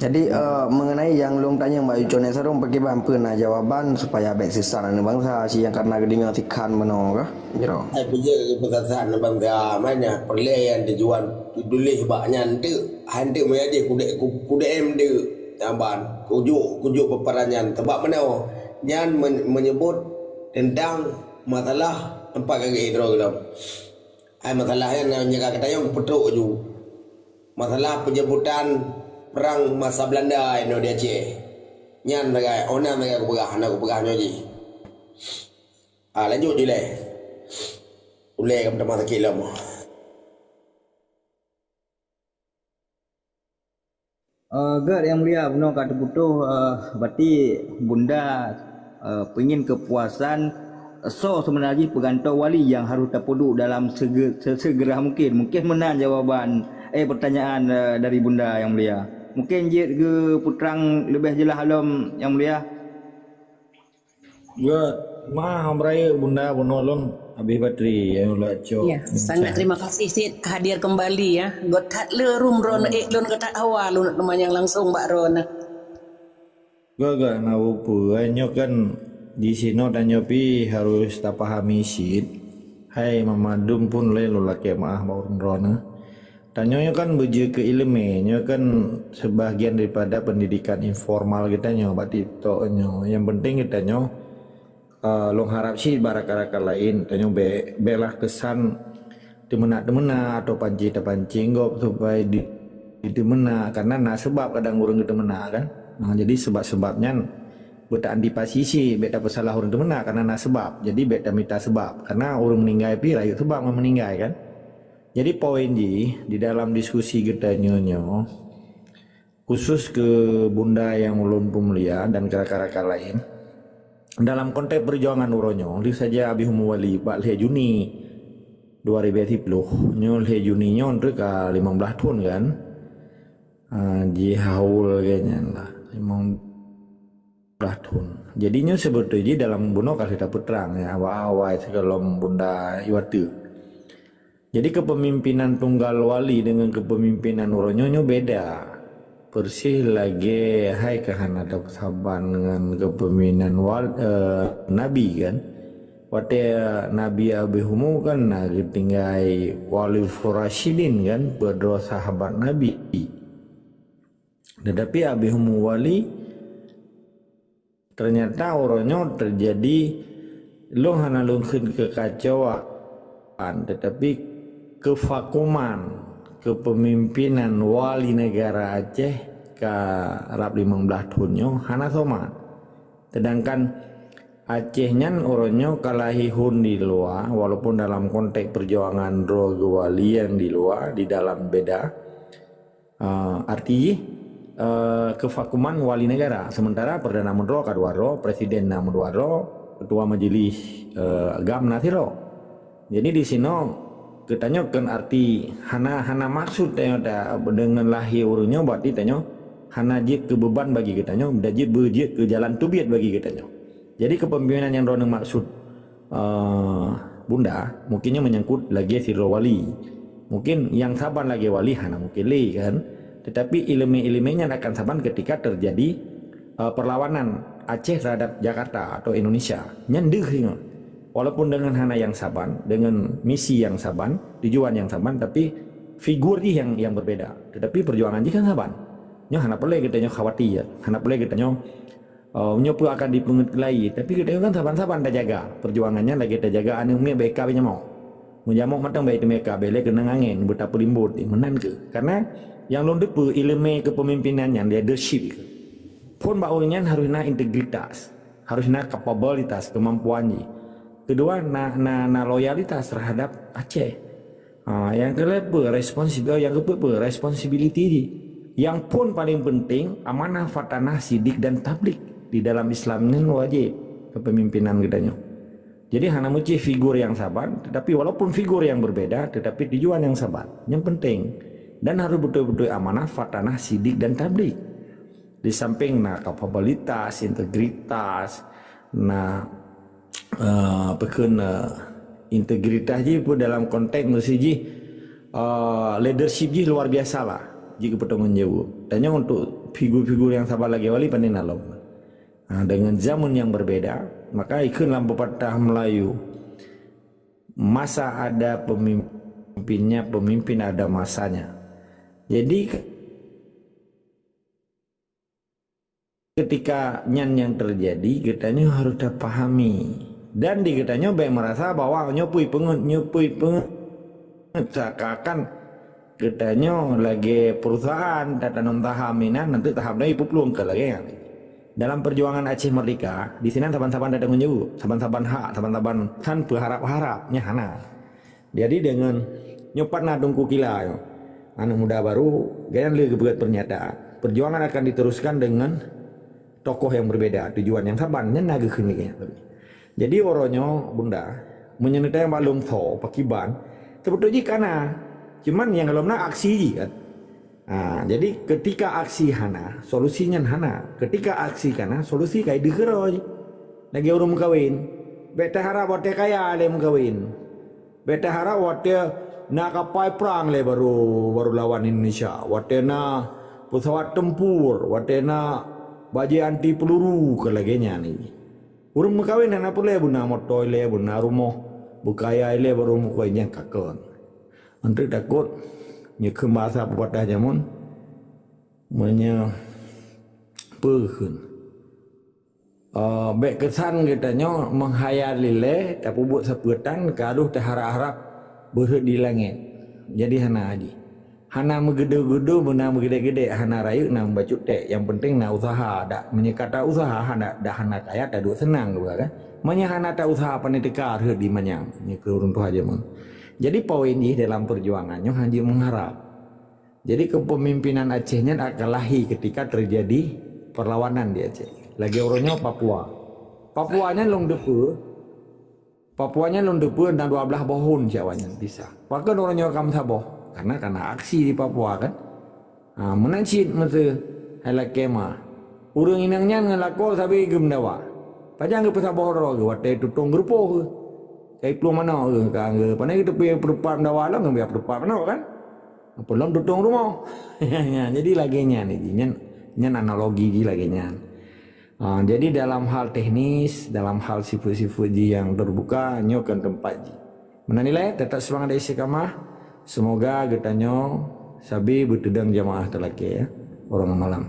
Jadi, eh, mengenai nyang lôn tanyong bak Ucok Nek Sarong, pakriban peue na jawaban supaya bék seusat aneuk bansa, si nyang karena geudeungoe sikhan meunoe kah? Jroh. Hai peujeuet keu peusasat aneuk bansa, manya peureulée nyang tujuan tuléh bak nyan teuk, han teuk meujadi kudée kudée em teuk. Saban kujok kujok peperan nyan. Teubak meunoe, nyan meunyeubot teuntang masalah teumpat kagée droe gohlom. Hai masalah nyan nyang ka geutanyong kupeutrok ju. Masalah peunyebutan prang masa Beulanda inoe di Aceh. Nyan sagai, oh nyan sagai kupeugah, hana kupeugah nyoe jih. Ah, lanjut ju lé. Ulée ka meutamah sakét lom. Eh, Gerd nyang mulia, bunoe ka teuputoh, eh, berarti bunda, eh, peungin keupuasan, eh, soe seubeuna jih peugantoe wali nyang harôh tapeuduek dalam sege-, se-, segera mungkin. Mungkin meunan jawaban, eh, pertanyaan, eh, dari bunda nyang mulia. Mungkin jeuet geupeutrang leubeh jeulaih lom nyang mulia. Gerd, meu'ah beurayeuk bunda bunoe lôn habéh batri nyang lôn cok. Ya, sangat terima kasih Cit hadir kembali ya. Gerd that le rum droeneuh ék lôn geutat hawa lôn teumanyong langsung bak droeneuh. Gerd, gerd, hana peue-peue, nyoe kan di sinoe dan nyoe pih harus tapahami cit. Hai mama dum pun lé lôn lakée meu'ah bak ureueng droeneuh. Tanyoe nyoe kan beujeuet keu iéleumé, nyoe kan seubahagian daripada peundidikan informal geutanyoe bak TikTok nyoe. Nyang penting geutanyoe, eh, lôn harab cit bak rakan-rakan laén, tanyoe bék, béklah keusan teumeunak-teumeunak atau pancing-tapancing gob supaya di Geuteumeunak, karena na seubab kadang ureuëng geuteumeunak kan. Nah, jadi seubab-seubab nyan beutaantisipasi, bék tapeusalah ureuëng teumeunak karena na seubab. Jadi bék tamita seubab, karena ureuëng meuninggai pih rayeuk seubab ngon meuninggai kan. Jadi poin jih di dalam diskusi geutanyoe nyoe, khusus keu bunda nyang ulôn peumulia dan rakan-rakan laén, dalam konteks peujuangan uroe nyoe, lheueh saja Abi Humu Wali bak lhée Juni dua ribée siploh, nyoe lhée Juni nyoe teuk ka limong blaih thon kan. Ah, jihaul lagée nyan lah, limong blaih thon. Jadi nyoe seubeutôi jih dalam bunoe ka lheueh tapeutrang ya, awai-awai sigohlom bunda iwate. Jadi kepemimpinan tunggal wali dengan kepemimpinan uroe nyoe, nyoe beda. Persis lagée hai ka hana tapeusaban ngon kepemimpinan wal-, eh, nabi kan. Watée Nabi Abi Humu kan na geutinggai Khulafaur Rasyidin kan, peudroe sahabat Nabi. Tetapi Abi Humu Wali, ternyata uroe nyoe teujadi, lôn hana lôn kheun keukacauan, tetapi keuvakuman kepemimpinan wali negara Aceh ka rab limong blaih thon nyoe hana somat. Sedangkan Aceh nyan uroe nyoe ka lahé hon di luwa, walaupun dalam konteks peujuangan droe geuwalian di luwa, di dalam beda, eh, arti jih, eh, keuvakuman wali negara. Sementara Perdana Meudroe ka dua droe, Presiden na meudua droe, Ketua Majelis, eh, GAM na sidroe. Jadi di sinoe geutanyoe kon arti hana, hana maksud tanyoe ta-, deungon lahé ureuëng nyoe, berarti tanyoe hana jeuet keu beuban bagi geutanyoe, dan jeuet beujeuet keu jalan teubiet bagi geutanyoe. Jadi kepemimpinan nyang droeneuh maksud, eh, bunda, mungkin nyoe menyangkut lagée sidroe wali. Mungkin nyang saban lagée wali hana mungkin lé kan. Tetapi iéleumé-iéleumé nyan akan saban ketika terjadi, eh, perlawanan Aceh terhadap Jakarta atau Indonesia. Nyan deuh ingat. Walaupun dengan hana nyang saban, dengan misi nyang saban, tujuan nyang saban, tapi figur jih nyang, nyang berbeda. Tetapi perjuangan jih kan saban. Nyoe hana peureulée geutanyoe khawatir, hana peureulée geutanyoe, eh, nyoe peue akan dipeungeut lagée. Tapi geutanyoe kan saban-saban tajaga. Perjuangan nyan lagée tajaga aneuëk miet bak ié ka bak jamok. Meujamok mantong bak ié teumé ka, bak ilée keunong angén, beutapeulimbot, eh, meunan kheueh. Karena nyang lôn teupeue iéleumé kepemimpinan nyan leadership. Phon bak ureuëng nyan harôh na integritas, harôh na kapabilitas, kemampuan jih. Kedua, na, na, na loyalitas terhadap Aceh. Ha, nyang keulhée peue responsibil, nyang keupeuet peue responsibility jih. Nyang phon paling penting amanah, fatanah, sidik dan tablig di dalam Islam nyan wajéb kepemimpinan geutanyoe. Jadi hana meucéh figur nyang saban, tetapi walaupun figur nyang berbeda, tetapi tujuan nyang saban. Nyang penting dan harôh beutôi-beutôi amanah, fatanah, sidik dan tablig. Di samping na kapabilitas, integritas, na, eh, apa kheun, eh, integritas jih pun dalam konteks meusi jih, eh, leadership jih luar biasa lah. Jih keu peutanggung jaweueb. Tanyoe untuk figur-figur nyang saban lagée wali pandai na lom. Ha, dengan zaman yang berbeda, maka ikheun lam pepatah Melayu, masa ada pemimpinnya, pemimpin ada masanya. Jadi, ketika nyan nyang terjadi, geutanyoe harôh tapahami. Dan di geutanyoe bék merasa bahwa nyoe pui peungeut, nyoe pui peungeut. Seakan-akan geutanyoe lagée perusahaan tatanom saham inan, nanti saham nyan ipuplueng keu lagée nyan. Dalam perjuangan Aceh Merdeka, di sinan saban-saban ada tanggung jaweueb, saban-saban hak, saban-saban san peuharab-harab, nyan hana. Jadi dengan nyoe pat na Teungku Kila nyoe, aneuk muda baru, gobnyan le geupeugah pernyataan. Perjuangan akan diteruskan dengan tokoh yang berbeda, tujuan yang saban, nyan na geukheun lagée nyan. Jadi uroe nyoe bunda, meunyoe neutanyong bak lôn soe pakiban, seubeutôi jih ka na. Cuman nyang gohlom na aksi jih kan. Ha, jadi ketika aksi hana, solusi nyan hana. Ketika aksi ka na, solusi ka deuh keudroe jih. Lagée ureuëng meukawen. Bék taharab watée kaya lé meukawen. Bék taharab watée na kapai prang lé baru, baru lawan Indonesia. Watée na pesawat tempur, watée na bajée anti peluru, ka lagée nyan jih. Ureuëng meukawen hana peureulée beuna moto ilée, beuna rumoh, beukaya ilée baru meukawen, nyan ka kon. Anteuk takot, nyoe kheun basa pepatah jameun, meunyoe peue kheun. Eh, bék keusan geutanyoe meuhayal ilée, tapeubuet sapeue tan, ka deuh taharab-harab beuheuet di langét. Jadi hana jih. Hana meugeudeu-geudeu, meunan meugeudek-geudek, hana rayeuk na meubacut tek. Nyang penting na useuha. Dak meunyoe ka ta useuha, hana, dak hana kaya taduek seunang juga kan. Meunyoe hana ta useuha, pane teuka rhot di manyang. Nyoe keu ureuëng tuha jameun. Jadi poin jih dalam perjuangan nyoe hana jeuet mengharap. Jadi kepemimpinan Aceh nyan akan lahé ketika terjadi perlawanan di Aceh. Lagée uroe nyoe Papua. Papua nyan lôn teupeue, Papua nyan lôn teupeue na dua blaih boh thon cit awaknyan pisah. Pakon uroe nyoe ka meusaboh? Karena kana aksi di Papua kan. Ha, meunan cit meuseu hai lakée ma. Ureuëng inong nyan ngon lakoe sabe geumeudawa. Pajan geupeusaboh droe geuh watée tutong geurupoh geuh. Kai plueng manok geuh ka geuh. Pane geuteupeue peurupat meudawa lom geumeubiak peurupat manok kan. Peulom tutong rumoh. Jadi lagée nyan jih. Nyan, nyan analogi jih lagée nyan. Ha, jadi dalam hal teknis, dalam hal sifat-sifat jih nyang terbuka, nyoe kon teumpat jih. Meunan ilée, tetap seumangat dan istiqamah. Semoga geutanyoe sabe beuteudong jamaah talakée, ya. Orang malam.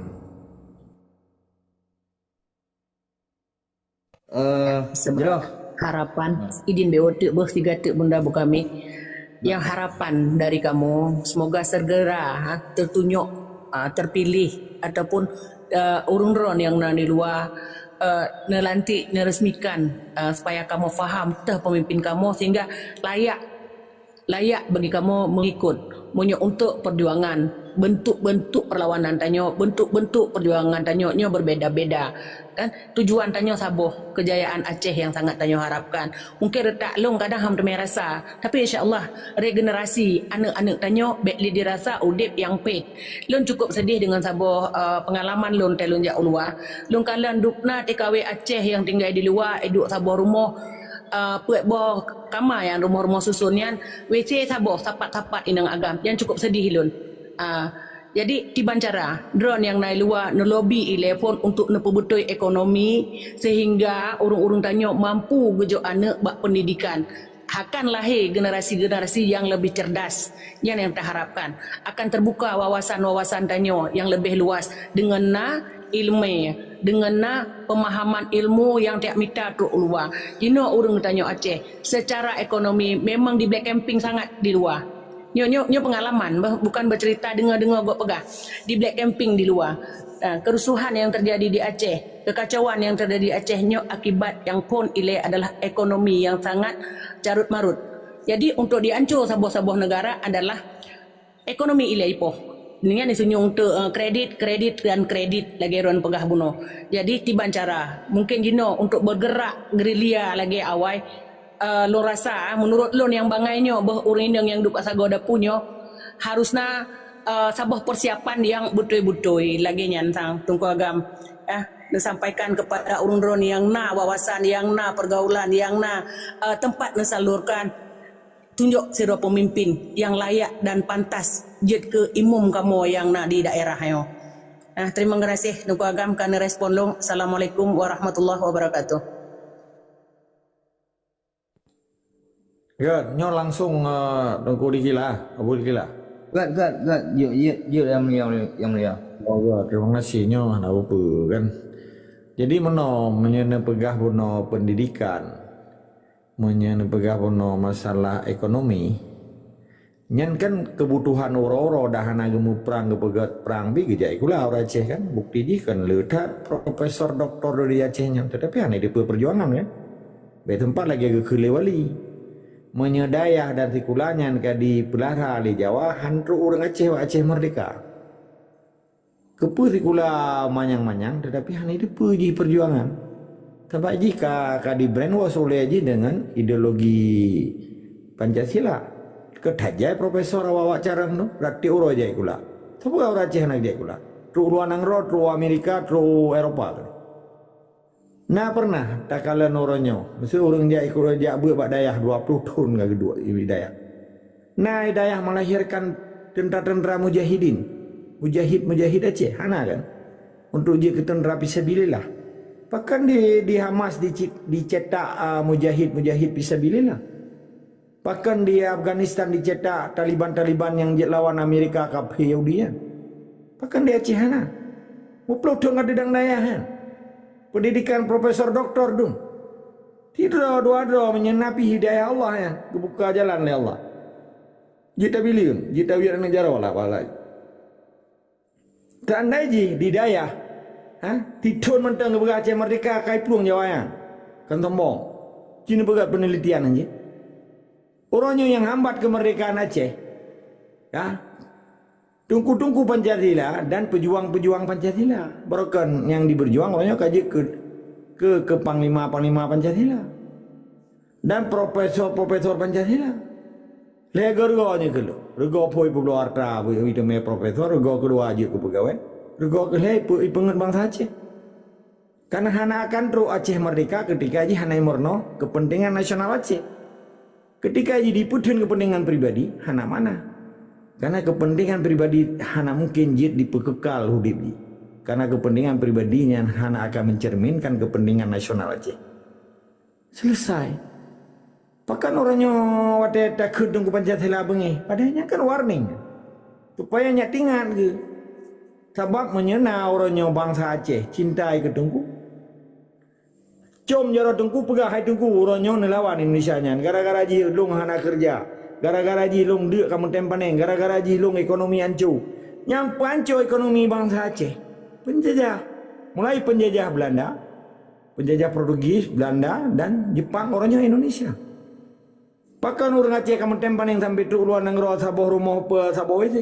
Eh, Sebab jroh. Harapan, idin beu teuk beuh siga teuk bunda buka mic. Yang harapan dari kamu, semoga segera, ha, tertunjuk, ha, terpilih ataupun, eh, ureuëng droen nyang na di luwa, eh, neulantik, neuresmikan, eh, supaya kamu faham teuh pemimpin kamu sehingga layak, layak bagi kamu mengikut. Meunyoe untuk perjuangan, bentuk-bentuk perlawanan tanyoe, bentuk-bentuk perjuangan tanyoe nyoe berbeda-beda. Kan? Tujuan tanyoe saboh, kejayaan Aceh yang sangat tanyoe harapkan. Mungkin reutak lôn kadang ham teumé rasa, tapi insya Allah regenerasi aneuk-aneuk tanyoe bék lé dirasa udeb nyang pét. Lôn cukup sedih dengan saboh, eh, pengalaman lôn teuh lôn jak u luwa. Lôn kalon dubna TKW Aceh yang tinggai di luwa, iduek saboh rumoh, eh, peuet boh kama nyang rumoh-rumoh susun nyan, WC saboh sapat-sapat inong agam. Nyan cukup sedih lôn. Ah, jadi, kiban cara, droen nyang na i luwa neulobi ilée phon untuk neupeubeutôi ekonomi sehingga ureuëng-ureuëng tanyoe mampu geujok aneuk bak pendidikan. Akan lahé generasi-generasi yang lebih cerdas. Nyan nyang taharapkan. Akan terbuka wawasan-wawasan tanyoe yang lebih luas deungon na ileumé, deungon na pemahaman ilmu nyang tajak mita trok u luwa. Jinoe ureuëng tanyoe Aceh secara ekonomi memang di black camping sangat di luwa. Nyoe, nyoe, nyoe pengalaman, bah, bukan bercerita dengar-dengar gok peugah. Di black camping di luwa. Ah, kerusuhan yang terjadi di Aceh, kekacauan yang terjadi di Aceh nyoe akibat yang phon ilée adalah ekonomi yang sangat carut-marut. Jadi, untuk diancô saboh-saboh negara adalah ekonomi ilée ipoh. Nyan disunyueng teuk, eh, kredit, kredit dan kredit lagée droen peugah bunoe. Jadi, kiban cara, mungkin jinoe untuk bergerak gerilya lagée awai, eh, lôn rasa, eh, menurut lôn nyang bangai nyoe beuh ureuëng inong nyang duek bak sagoe dapu nyoe, harusna, eh, saboh persiapan nyang beutôi-beutôi lagée nyan sang Teungku Agam. Eh, disampaikan kepada ureuëng droen nyang na wawasan, nyang na pergaulan, nyang na, eh, tempat neusalurkan. Tunjuk sidroe pemimpin nyang layak dan pantas jeuet keu imum kamoe nyang na di daerah nyoe. Nah, terima kasih Teungku Agam ka neurespon lôn. Assalamualaikum warahmatullahi wabarakatuh. Gét, nyoe langsung, eh, Teungku Dikila, Abu Dikila. Gét, gét, gét. Jeuet, jeuet, jeuet, Yang Mulia, Yang Mulia. Oh, gét. Terima kasih. Nyoe hana peue kan. Jadi meunoe, meunyoe neupeugah bunoe pendidikan, meunyoe neupeugah bunoe masalah ekonomi, nyan kan keubutuhan uroe-uroe dah hana geumuprang, geupeugét prang pih geujak sikula ureuëng Aceh kan. Bukti jih kan le that profesor doktor di Aceh nyan, tetapi hana dipeue perjuangan kan. Bék teumpat lagée geukheun lé wali. Meunyoe dayah dan sikula nyan ka dipeulara lé Jawa, han trok ureuëng Aceh bak Aceh merdeka. Keupeue sikula manyang-manyang, tetapi hana dipeue jih perjuangan. Sabab jih ka, ka di-brainwash ulée jih deungon ideologi Pancasila. Keu that jai profesor awak-awak carông tu, ratik uroe jai sikula. Sapeue ureuëng Aceh hana jai sikula? Trok luwa nanggroe, trok Amerika, trok Eropa. Na pernah takalon uroe nyoe, meuseu ureuëng jak ikot jak beuet bak dayah dua ploh thon ka geuduek di dayah. Na dayah melahirkan tentara-tentara mujahidin, mujahid-mujahid Aceh, hana kan? Untuk jeuet keu tentara fisabilillah. Pakon di, di Hamas dici-, dicetak, ah, mujahid-mujahid fisabilillah? Pakon di Afghanistan dicetak Taliban-Taliban nyang jeuet lawan Amerika kafé Yahudi nyan? Pakon di Aceh hana? Muplôh thon ka teudong dayah nyan. Pendidikan profesor doktor dum. Sidroe dua droe meunyoe na pih hidayah Allah nyan, geubuka jalan lé Allah. Jeuet tabileuen, jeuet tawiet aneuk jaroe lah, walai. Teuandai jih di dayah, ha, tithon mantong geupeugah Aceh merdeka, kai plueng Jawa nyan. Kan sombong. Ci neupeugah peunelitian jih. Uroe nyoe nyang hambat keumeurdekaan Aceh, ya, teungku-teungku Pancasila dan peujuang-peujuang Pancasila. Barokon nyang dibeujuang uroe nyoe ka jeuet keu, keu, keu panglima-panglima Pancasila dan profesor-profesor Pancasila. Lhée geureugô nyoe keuh lôn. Reugô phôi peubloe hareuta, beu-, beuteumé profesor, reugô keudua jeuet keu peugawée, reugô keu lhée ipe-, ipeungeut bansa Aceh. Karena hana akan trok Aceh merdeka keutika jih hana meurunoe keupeuntengan nasional Aceh. Keutika jih dipeutheun keupeuntengan pribadi, hana makna. Karena keupeuntengan pribadi hana mungken jeuet dipeukekal udeb jih. Karena keupeuntengan pribadi nyan hana akan mencerminkan keupeuntengan nasional Aceh. Selesai. Pakon uroe nyoe watée takheun Teungku Pancasila beungéh? Padahai nyan kan warning. Supaya nyak teuingat geuh. Sabab meunyoe na uroe nyoe bansa Aceh cinta keu Teungku, com jaroe Teungku peugah, "Hai Teungku, uroe nyoe neulawan Indonesia nyan. Gara-gara jih lôn hana keureuja. Gara-gara jih lôn deuk ka meutem paneng. Gara-gara jih lôn ekonomi anco." Nyang peuanco ekonomi bansa Aceh, peunjajah. Mulai peunjajah Belanda, peunjajah Portugis, Belanda, dan Jepang, uroe nyoe Indonesia. Pakon ureuëng Aceh ka meutem paneng sampai trok luwa nanggroe saboh rumoh peusaboh W C?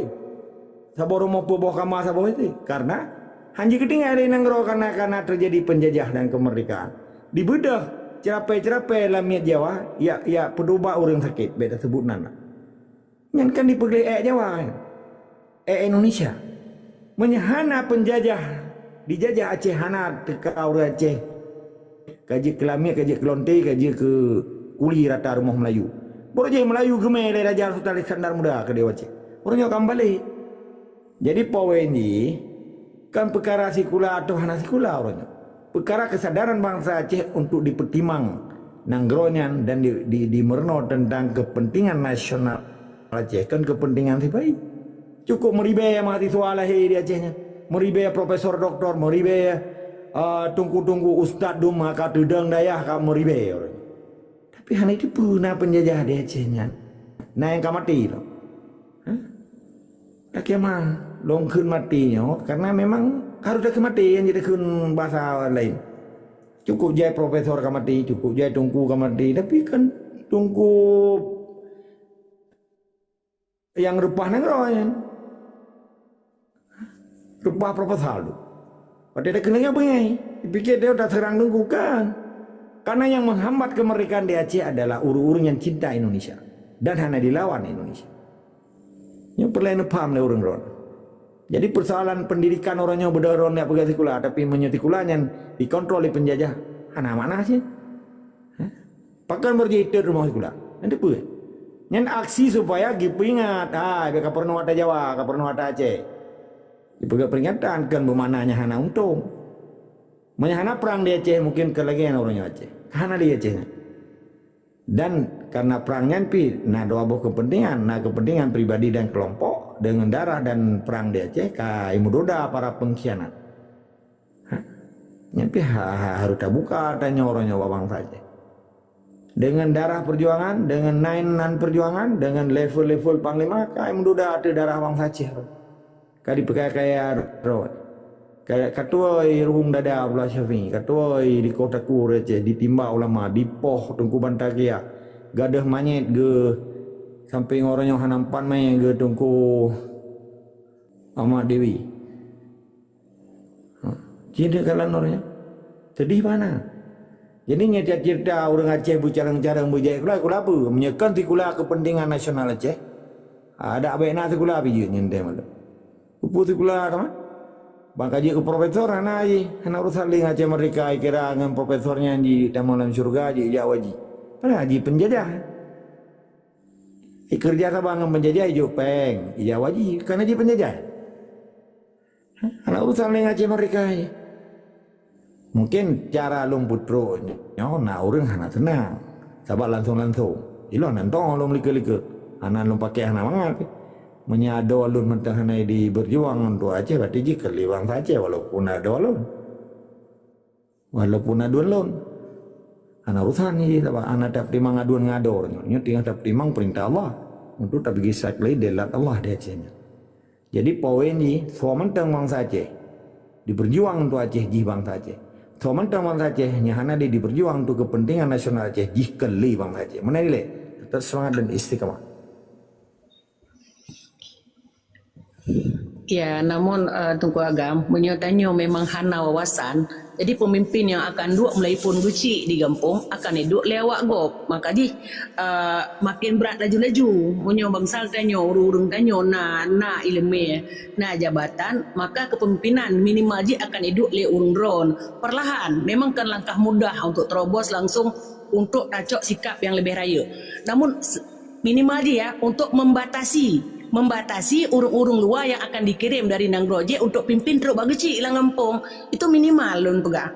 Saboh rumoh peuboh kama saboh W C? Karena hana jikeutinggai lé nanggroe karena, karena terjadi penjajah dan kemerdekaan. Dibeudôh ceurapai-ceurapai lam miet Jawa, ya, ya peuduba ureuëng sakét, bék taseubut nan. Nyan kan dipeugléh ék Jawa, ék Indonesia. Meunyoe hana peunjajah, dijajah Aceh hana teuka ureuëng Aceh. Ka jeuet keu lamiet, ka jeuet keu lonte, ka jeuet keu kuli rata rumoh Meulayu. Baroe jih Meulayu geumé lé Raja Sultan Iskandar Muda keu Dewa Aceh. Uroe nyoe ka meubalek. Jadi poin jih, kan peukara sikula atau hana sikula uroe nyoe. Peukara kesadaran bansa Aceh untuk dipeutimang nanggroe nyan dan di, di, dimeurunoe teuntang keupeuntengan nasional Aceh, kon keupeuntengan sipai. Cukup meuribée mahasiswa lahé di Aceh nyan, meuribée profesor doktor, meuribée, eh, teungku-teungku ustaz dum ka teudong dayah ka meuribée. Tapi hana jiteupeue na peunjajah di Aceh nyan. Na nyang ka maté lom. Hah? Lakée meu'ah lôn kheun maté nyoe karena memang harôh takheun maté nyang jeuet takheun basa laén. Cukup jai profesor ka maté, cukup jai teungku ka maté, tapi kan teungku nyang reupah nanggroe nyan. Reupah proposal tu. Watée takheun lagée beungéh, dipike dia taseurang teungku kan. Karena nyang menghambat kemerdekaan di Aceh adalah ureuëng-ureuëng nyang cinta Indonesia dan hana dilawan Indonesia. Nyoe peureulée neupaham lé ureuëng droe. Jadi persoalan pendidikan uroe nyoe beudôh droe neujak peugah sikula, tapi meunyoe sikula nyan dikontrol lé peunjajah, hana makna cit. Hah? Pakon baroe jih itot rumoh sikula? Nyan teupeue? Nyan aksi supaya jipeuingat, "Hai, bèk kapeurunoe ata Jawa, kapeurunoe ata Aceh." Jipeugah peringatan kon beumakna nyan hana untông. Meunyoe hana prang di Aceh, mungken ka lagée na uroe nyoe Aceh. Hana di Aceh nyan. Dan karena prang nyan pih na dua boh kepentingan, na kepentingan pribadi dan kelompok, dengan darah dan prang di Aceh ka imeudoda para pengkhianat. Ha? Nyan pih ha, ha, harôh tabuka tanyoe uroe nyoe bak bansa Aceh. Dengan darah perjuangan, dengan nan-nan perjuangan, dengan level-level panglima, ka imeudoda ateueh darah bansa Aceh. Ka dipeukai kaya droe. Ka, ka tuwoe ruhueng dada Abdullah Syafi'i, ka tuwoe dikoh takue ureuëng Aceh, ditimba ulama, dipoh Teungku Banta Kiah, gadôh manyét geuh sampoe ngon uroe nyoe hana meupat manyét geuh Teungku Ahmad Dewi. Ha, ci deuh kalon uroe nyoe. Seudeh bana. Jadi nyan ceurita ureuëng Aceh beucarông-carông beujai sikula, sikula peue? Meunyoe kon sikula keupeuntengan nasional Aceh, adak bék na sikula pih jeuet nyan teuh malam. Peue sikula teuma? Ban ka jeuet keu profesor hana jih, hana urusan lé ngon Aceh Merdeka, ikira ngon profesor nyan jitamong lam syeuruga jih ijak haji. Padahai jih peunjajah. Ikeureuja saban ngon peunjajah ijok péng, ijak haji, karena jih peunjajah. Hana urusan lé ngon Aceh Merdeka jih. Mungken cara lôn peutrok nyoe na ureuëng hana seunang, sabab langsong-langsong. Ilôn hana tong lôn likot-likot, hana lôn paké hana mangat. Meunyoe adoe lôn mantong hana di beujuang untuk Aceh, berarti jih keu lé bansa Aceh walaupun adoe lôn. Walaupun adoe lôn. Hana urusan jih, sabab hana tapeutimang adoe ngon adoe nyoe. Nyoe tinggai tapeutimang peurintah Allah. untuk tapeugisa keu lé deulat Allah di Aceh nyan. Jadi poin jih, soe mantong bansa Aceh diperjuang untuk Aceh jih bansa Aceh. Soe mantong bansa Aceh nyang hana di diperjuang untuk kepentingan nasional Aceh jih keu lé bansa Aceh. Meunan ilée, tetap semangat dan istiqamah. Ya, namun uh, Teungku Agam, meunyoe tanyoe memang hana wawasan, jadi pemimpin yang akan duek meulaipon geuchik di gampông akan iduek lé awak gob. Maka jih uh, makin brat laju-laju. Meunyoe bansa tanyoe, ureuëng-ureuëng tanyoe na na ileumé, na jabatan, maka kepemimpinan minimal jih akan iduek lé ureuëng droen. Perlahan, memang kan langkah mudah untuk terobos langsung untuk tacok sikap yang lebih rayeuk. Namun minimal jih ya untuk membatasi membatasi ureuëng-ureuëng luwa nyang akan dikirim dari nanggroe jih untuk pimpin trok bak geuchik lam gampông. Itu minimal lôn peugah.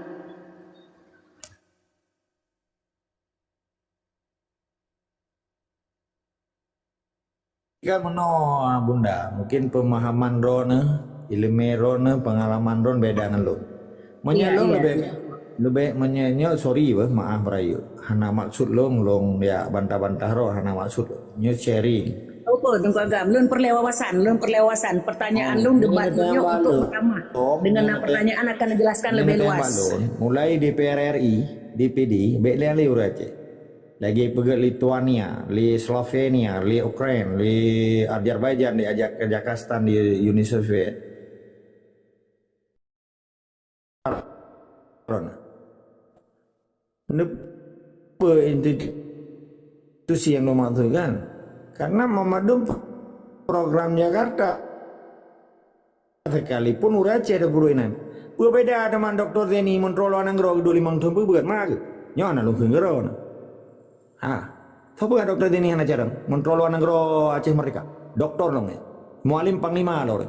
Kan meunoe Bunda, mungkin pemahaman droeneuh, ileumé droeneuh, pengalaman droen beda ngon lôn. Meunyoe lôn leubeh leubeh meunyoe nyoe sorry beuh, maaf beurayeuk. Hana maksud lôn lôn ya bantah-bantah droe, hana maksud lôn. Nyoe sharing. Apa Teungku Agam? Lôn peureulée wawasan, lôn peureulée wawasan. Pertanyaan lôn debat nyoe untuk pertama. Dengan pertanyaan akan dijelaskan lebih luas. Mulai di P R R I, D P D, bek lé lé ureuëng Aceh. Lagée peugét Lithuania, lé Slovenia, lé Ukraine, lé Azerbaijan, di Kazakhstan, di Uni Soviet. Nepe institusi yang dimaksudkan? Karena memadum program Jakarta. Sekalipun ureuëng Aceh ada guru inan. Berbeda dengan Doktor Zeni mentolo anak guru dua limang tahun berbeda. Maka nyonya lungkun guru. Ha. Soe peugah Doktor Zeni hana carông? Mentolo anak guru Aceh Merdeka. Doktor long. Mualim panglima lo.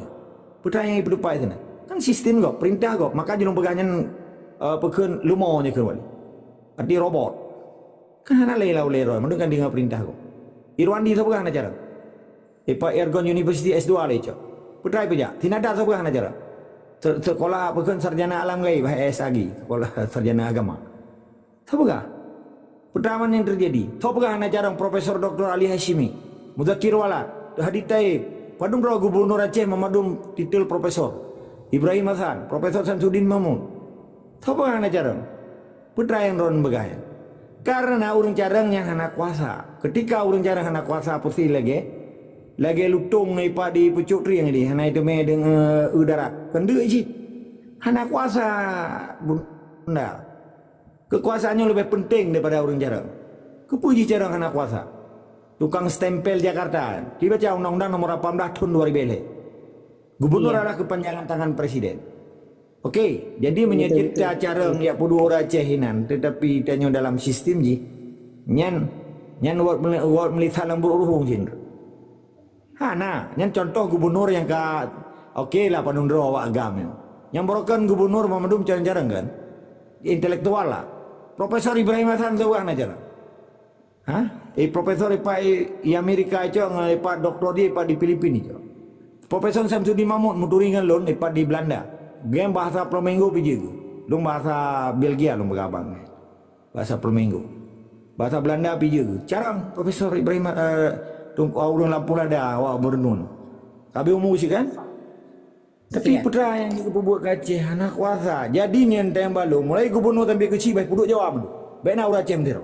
Peutanyaan yang dipedupai sana. Kan sistem go, perintah go. Maka julung peugah nyan uh, pekun lumo nya ke wali. Arti robot. Kan hana lé lau lé roh, mandum kan dengan perintah go. Irwandi soe peugah hana carông? Ipak Ergon University S dua lé cok. Peutrai peujak. Tinada soe peugah hana cara. Sekolah apa kan sarjana alam gaib, S A G. Sekolah sarjana agama. Soe peugah? Peutama yang terjadi. Soe peugah hana cara Profesor Doktor Ali Hashimi, Muzakir Walad, Hadi Taib, padum droe gubernur Aceh memadum titel profesor. Ibrahim Hasan, Profesor Samsudin Mahmud. Soe peugah hana cara? Peutrai yang droen beugah nyan. Karena ureuëng carông nyan hana kuasa. Ketika ureuëng carông hana kuasa peusi lagée lagée lutông ipak di pucuk trieng di hana iteumé deungon udara. Kendeuk cit. Hana kuasa bunda. Kekuasaan nyoe lebih penting daripada ureuëng carông. Keupeu jih carông hana kuasa? Tukang stempel Jakarta. Tiba-tiba Undang-Undang Nomor lapan belas tahun dua ribu lima. Gubernur adalah kepanjangan tangan presiden. Okey, jadi meunyoe cerita carông yak peuduek ureuëng Aceh inan, tetapi tanyoe dalam sistem jih, nyan nyan wot meli- wot melihat lam buruk ruhung jin. Hana, nyan contoh gubernur yang ka okey lah padum droe awak agam nyoe. Nyang barokon gubernur memadum carông-carông kan? Intelektual lah. Profesor Ibrahim Hasan seurah na carông. Ha? Eh, profesor ipak i, i Amerika icok ngon ipak doktor dia ipak di Filipin icok. Profesor Samsudin Mahmud muturi ngon lôn ipak di Belanda. Gen bahasa Flamingo pijeu. Lôn bahasa Belgia lôn beugabang. Bahasa Flamingo. Bahasa Belanda pijeu. Carông Profesor Ibrahim eh, Tunku Aurun Lampu Lada awak berenun. Kabe umu sih kan? Tapi putra yang juga pembuat kacih anak kuasa. Jadi nian tayang balong mulai gubernur sampai kecil baik puduk Jawa. Baik nak urang Aceh mentero.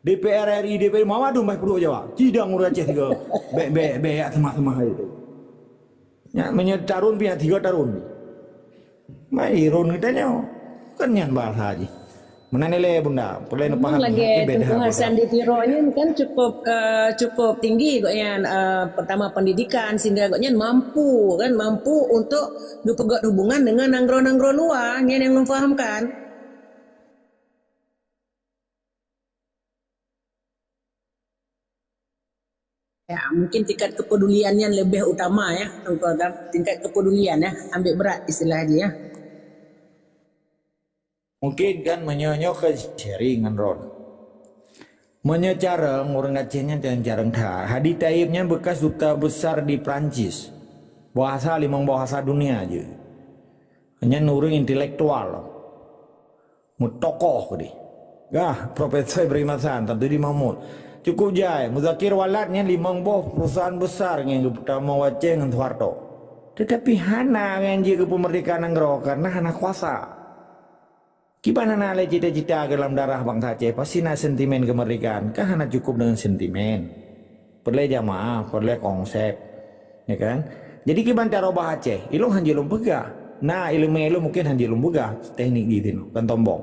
D P R R I, D P R, Muhammad Dum bah peuduek Jawa. Cidang ureueng Aceh tiga. Bek, bek, bek, yak teumah-teumah hai tu. Nyak meunyoe tarun pi, yak tiga tarun pi. Mai run geutanyoe. Kan nyan bahasa jih. Meunan ilée bunda, peureulée neupahami. Lagée Teungku Hasan di Tiro nyan kan cukup uh, cukup tinggi gobnyan uh, pertama pendidikan sehingga gobnyan mampu kan mampu untuk geupeugét hubungan dengan nanggroe-nanggroe luar nyan yang lôn fahamkan. Ya, mungkin tingkat kepedulian nyan lebih utama ya, Teungku Agam. Tingkat kepedulian ya, ambil berat istilah dia ya. Mungkin kan meunyoe ke sharing ngon ron. Meunyoe carong ureueng Aceh nyan carong that. Hadi Taib nyan bekas duta besar di Perancis. Bahasa limong bahasa dunia je. Nyan ureueng intelektual. Meutokoh deh. Gah, Profesor Ibrahim Hasan, Samsudin Mahmud. Cukup jai, Muzakir Walad nyan limong boh perusahaan besar nyang geupeutamong u Aceh ngon Soeharto. Tetapi hana nyang jeuet keu peumeurdehka nanggroe karena hana kuasa. Kiban hana lé cita-cita keu lam darah bansa Aceh, pasti na sentimen keumeurdekaan. Kan hana cukup deungon sentimen. Peureulée jamaah, peureulée konsep. Ya kan? Jadi kiban cara ubah Aceh, ilong hanjeuet lôn peugah. Na ileumé ilong mungkin hanjeuet lôn peugah teknik di sinoe, kan tombong.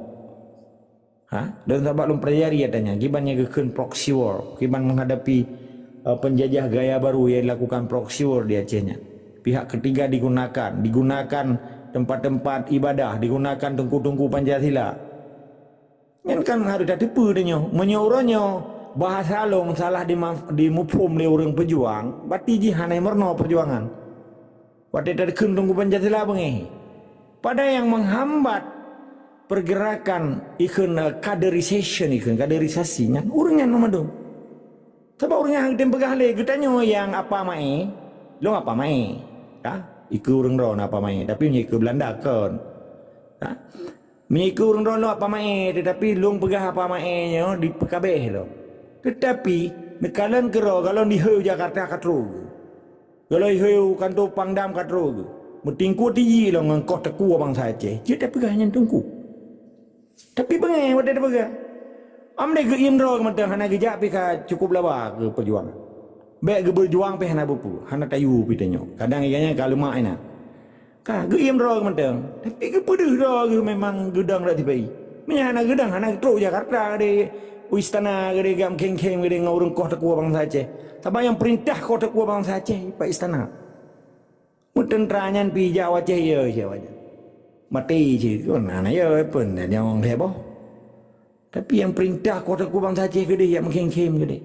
Ha? Dan sabab lôn pelajari adanya, kiban nyang geukheun proxy war, kiban menghadapi, eh, penjajah gaya baru yang dilakukan proxy war di Aceh nyan. Pihak ketiga digunakan, digunakan tempat-tempat ibadah, digunakan teungku-teungku Pancasila. Nyan kan harus tateupeue tanyoe. Meunyoe uroe nyoe bahasa lôn salah dima-, dimuphom lé ureuëng peujuang, berarti jih hana meurunoe peujuangan. Watée takheun teungku Pancasila beungéh. Padahai nyang menghambat pergerakan ikheun, eh, kaderisasi ikheun, kaderisasi nyan ureuëng nyan meudong. Sabab ureuëng nyan tem peugah lé geutanyoe nyang apa mae, lôn apa mae. Ka? Ikeu ureuëng droe na apa mae, tapi meunyoe ikeu Belanda kon. Ka? Meunyoe ikeu ureuëng droe lôn apa mae, tetapi lôn peugah apa mae nyoe dipeukabeh lom. Tetapi neukalon keudroe galon diheu Jakarta ka trok. Galon diheu kanto Pangdam ka trok. Meutingkue tiji lom ngon koh teukue bansa Aceh. Jeuet tapeugah nyan teungku. Tapi beungéh watée tapeugah. Am deh geuiem droe mantong hana geujak pih ka cukup laba keu peujuangan. Bék geubeujuang pih hana bupu, hana tayu pih tanyoe. Kadang ié nyan ka leumak inan. Ka geuiem droe mantong, tapi geupeudeuh droe geuh memang geudong rot sipai. Meunyo hana geudong, hana geutrok Jakarta geude, u istana geude, gam khém-khém geude ngon ureuëng koh teukue bansa Aceh. Sabab nyang peurintah koh teukue bansa Aceh bak istana. Meuteuntra nyan pih jak u Aceh, ya, siapa nyan? Maté cit kon, hana ya, pun nyawong lhée boh. Tapi nyang peurintah koh teukue bansa Aceh keudeh, nyang meukhém-khém keudeh,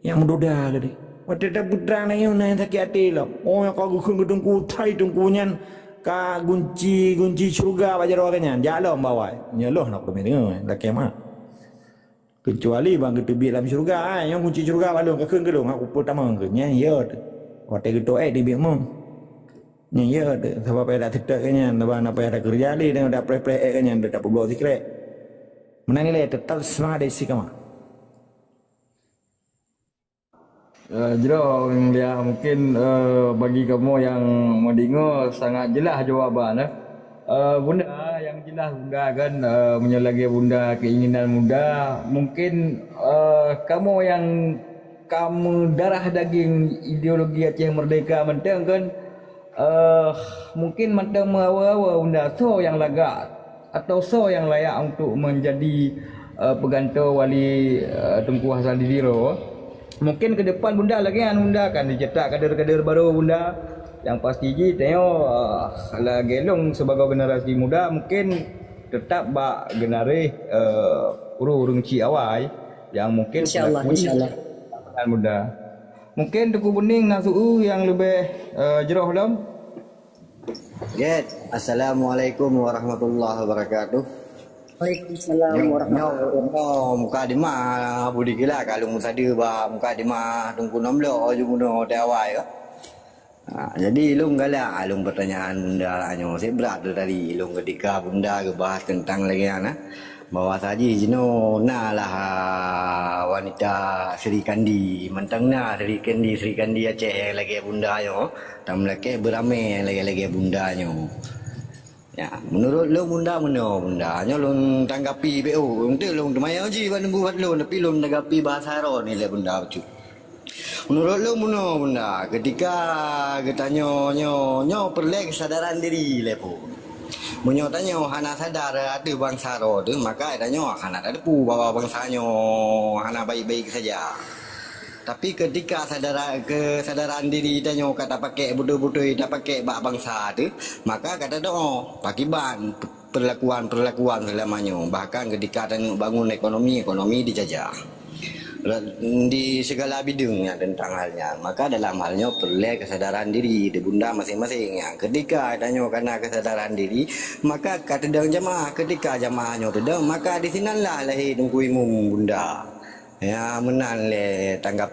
nyang meudoda keudeh. Watée tapeutrang na nyoe na nyang sakét até lom. Oh, nyang ka geukheun keu teungku, thai teungku nyan ka gunci, gunci syeuruga bak jaroe geuh nyan. Jak lom bak awai. Nyoe loh na keumeunyoe, lakée mat. Keucuali ban geuteubiet lam syeuruga, ai, nyoe gunci syeuruga bak lôn, kakheun keu lôn, aku peutamong keu. Nyan, ya. Watée geutôk ék dibiet mong. Nyan, ya. Sabab payah dak teutek keu nyan, sabab na payah dak keureuja lé, dan dak preh-preh ék keu nyan, dak peubloe sikrek. Meunan ilée, teutap seumangat dan istiqamah. Eh, jroh, Yang Mulia, mungkin, eh, bagi kamoe nyang meudeungoe sangat jeulaih jawaban, eh. Eh, Bunda, nyang jeulaih Bunda kan, eh, meunyoe lagée Bunda keinginan Bunda, mungkin, eh, kamoe nyang ka meudarah daging ideologi Aceh Merdeka mantong kan, Eh, mungkin mantong meuawa-awa Bunda, soe nyang lagak atau soe nyang layak untuk menjadi, eh, peugantoe wali, eh, Teungku Hasan di Tiro. Mungkin keu depan Bunda lagée nyan Bunda akan dicetak kader-kader barô Bunda. Nyang pasti jih tanyoe, eh, lagée lôn sibagoe generasi muda mungkin teutap bak generasi, eh, ureuëng-ureuëng chik awai nyang mungkin Insya Allah, insya Allah. Muda. Mungkin Teungku Buning na su-, nyang leubeh, eh, jroh lom. Gét. Assalamualaikum warahmatullahi wabarakatuh. Waalaikumsalam warahmatullahi wabarakatuh. Nyoe, nyoe, muka di ma, Abu Dikila, kalau muka di ma, muka di ma, Teungku Nomlo, oh, ju bunoe di awai, ya. Ha, jadi, ilong galak, ilong pertanyaan Bunda nyoe. Saya berat tu tadi, ilong ketika Bunda ngebahas tentang lagi anak. Bahwa saji jinoe na lah, ah, wanita Sri Kandi. Mantong na Sri Kandi, Sri Kandi Aceh lagée Bunda nyoe. Tam lakée beurame lagée-lagée Bunda nyoe. Ya, menurut lôn Bunda meunoe Bunda. Nyoe lôn tanggapi B O. Untuk lôn teumaya ji bak nunggu bak lôn, tapi lôn tanggapi bahasa roh ni lé Bunda bacut. Menurut lôn bunoe Bunda, ketika geutanyoe nyoe, nyoe peureulée kesadaran diri lé pun. Meunyoe tanyoe hana sadar ateueh bansa droe teuh, maka tanyoe hana tateupeue bahwa bansa nyoe hana baik-baik saja. Tapi ketika sadara-, kesadaran diri tanyoe ka tapakék beutôi-beutôi tapakék bak bansa teuh, maka ka tadoe pakiban perlakuan-perlakuan selama nyoe. Bahkan ketika tanyoe bangun ekonomi, ekonomi dijajah. Di segala bidang yang tentang hal nyan. Maka dalam hal nyoe peureulée kesadaran diri di Bunda masing-masing. Yang ketika tanyoe kana kesadaran diri, maka ka teudong jamaah. Ketika jamaah nyoe teudong, maka di sinanlah lahé Teungku Imum Bunda. Ya, meunan lé tanggapi.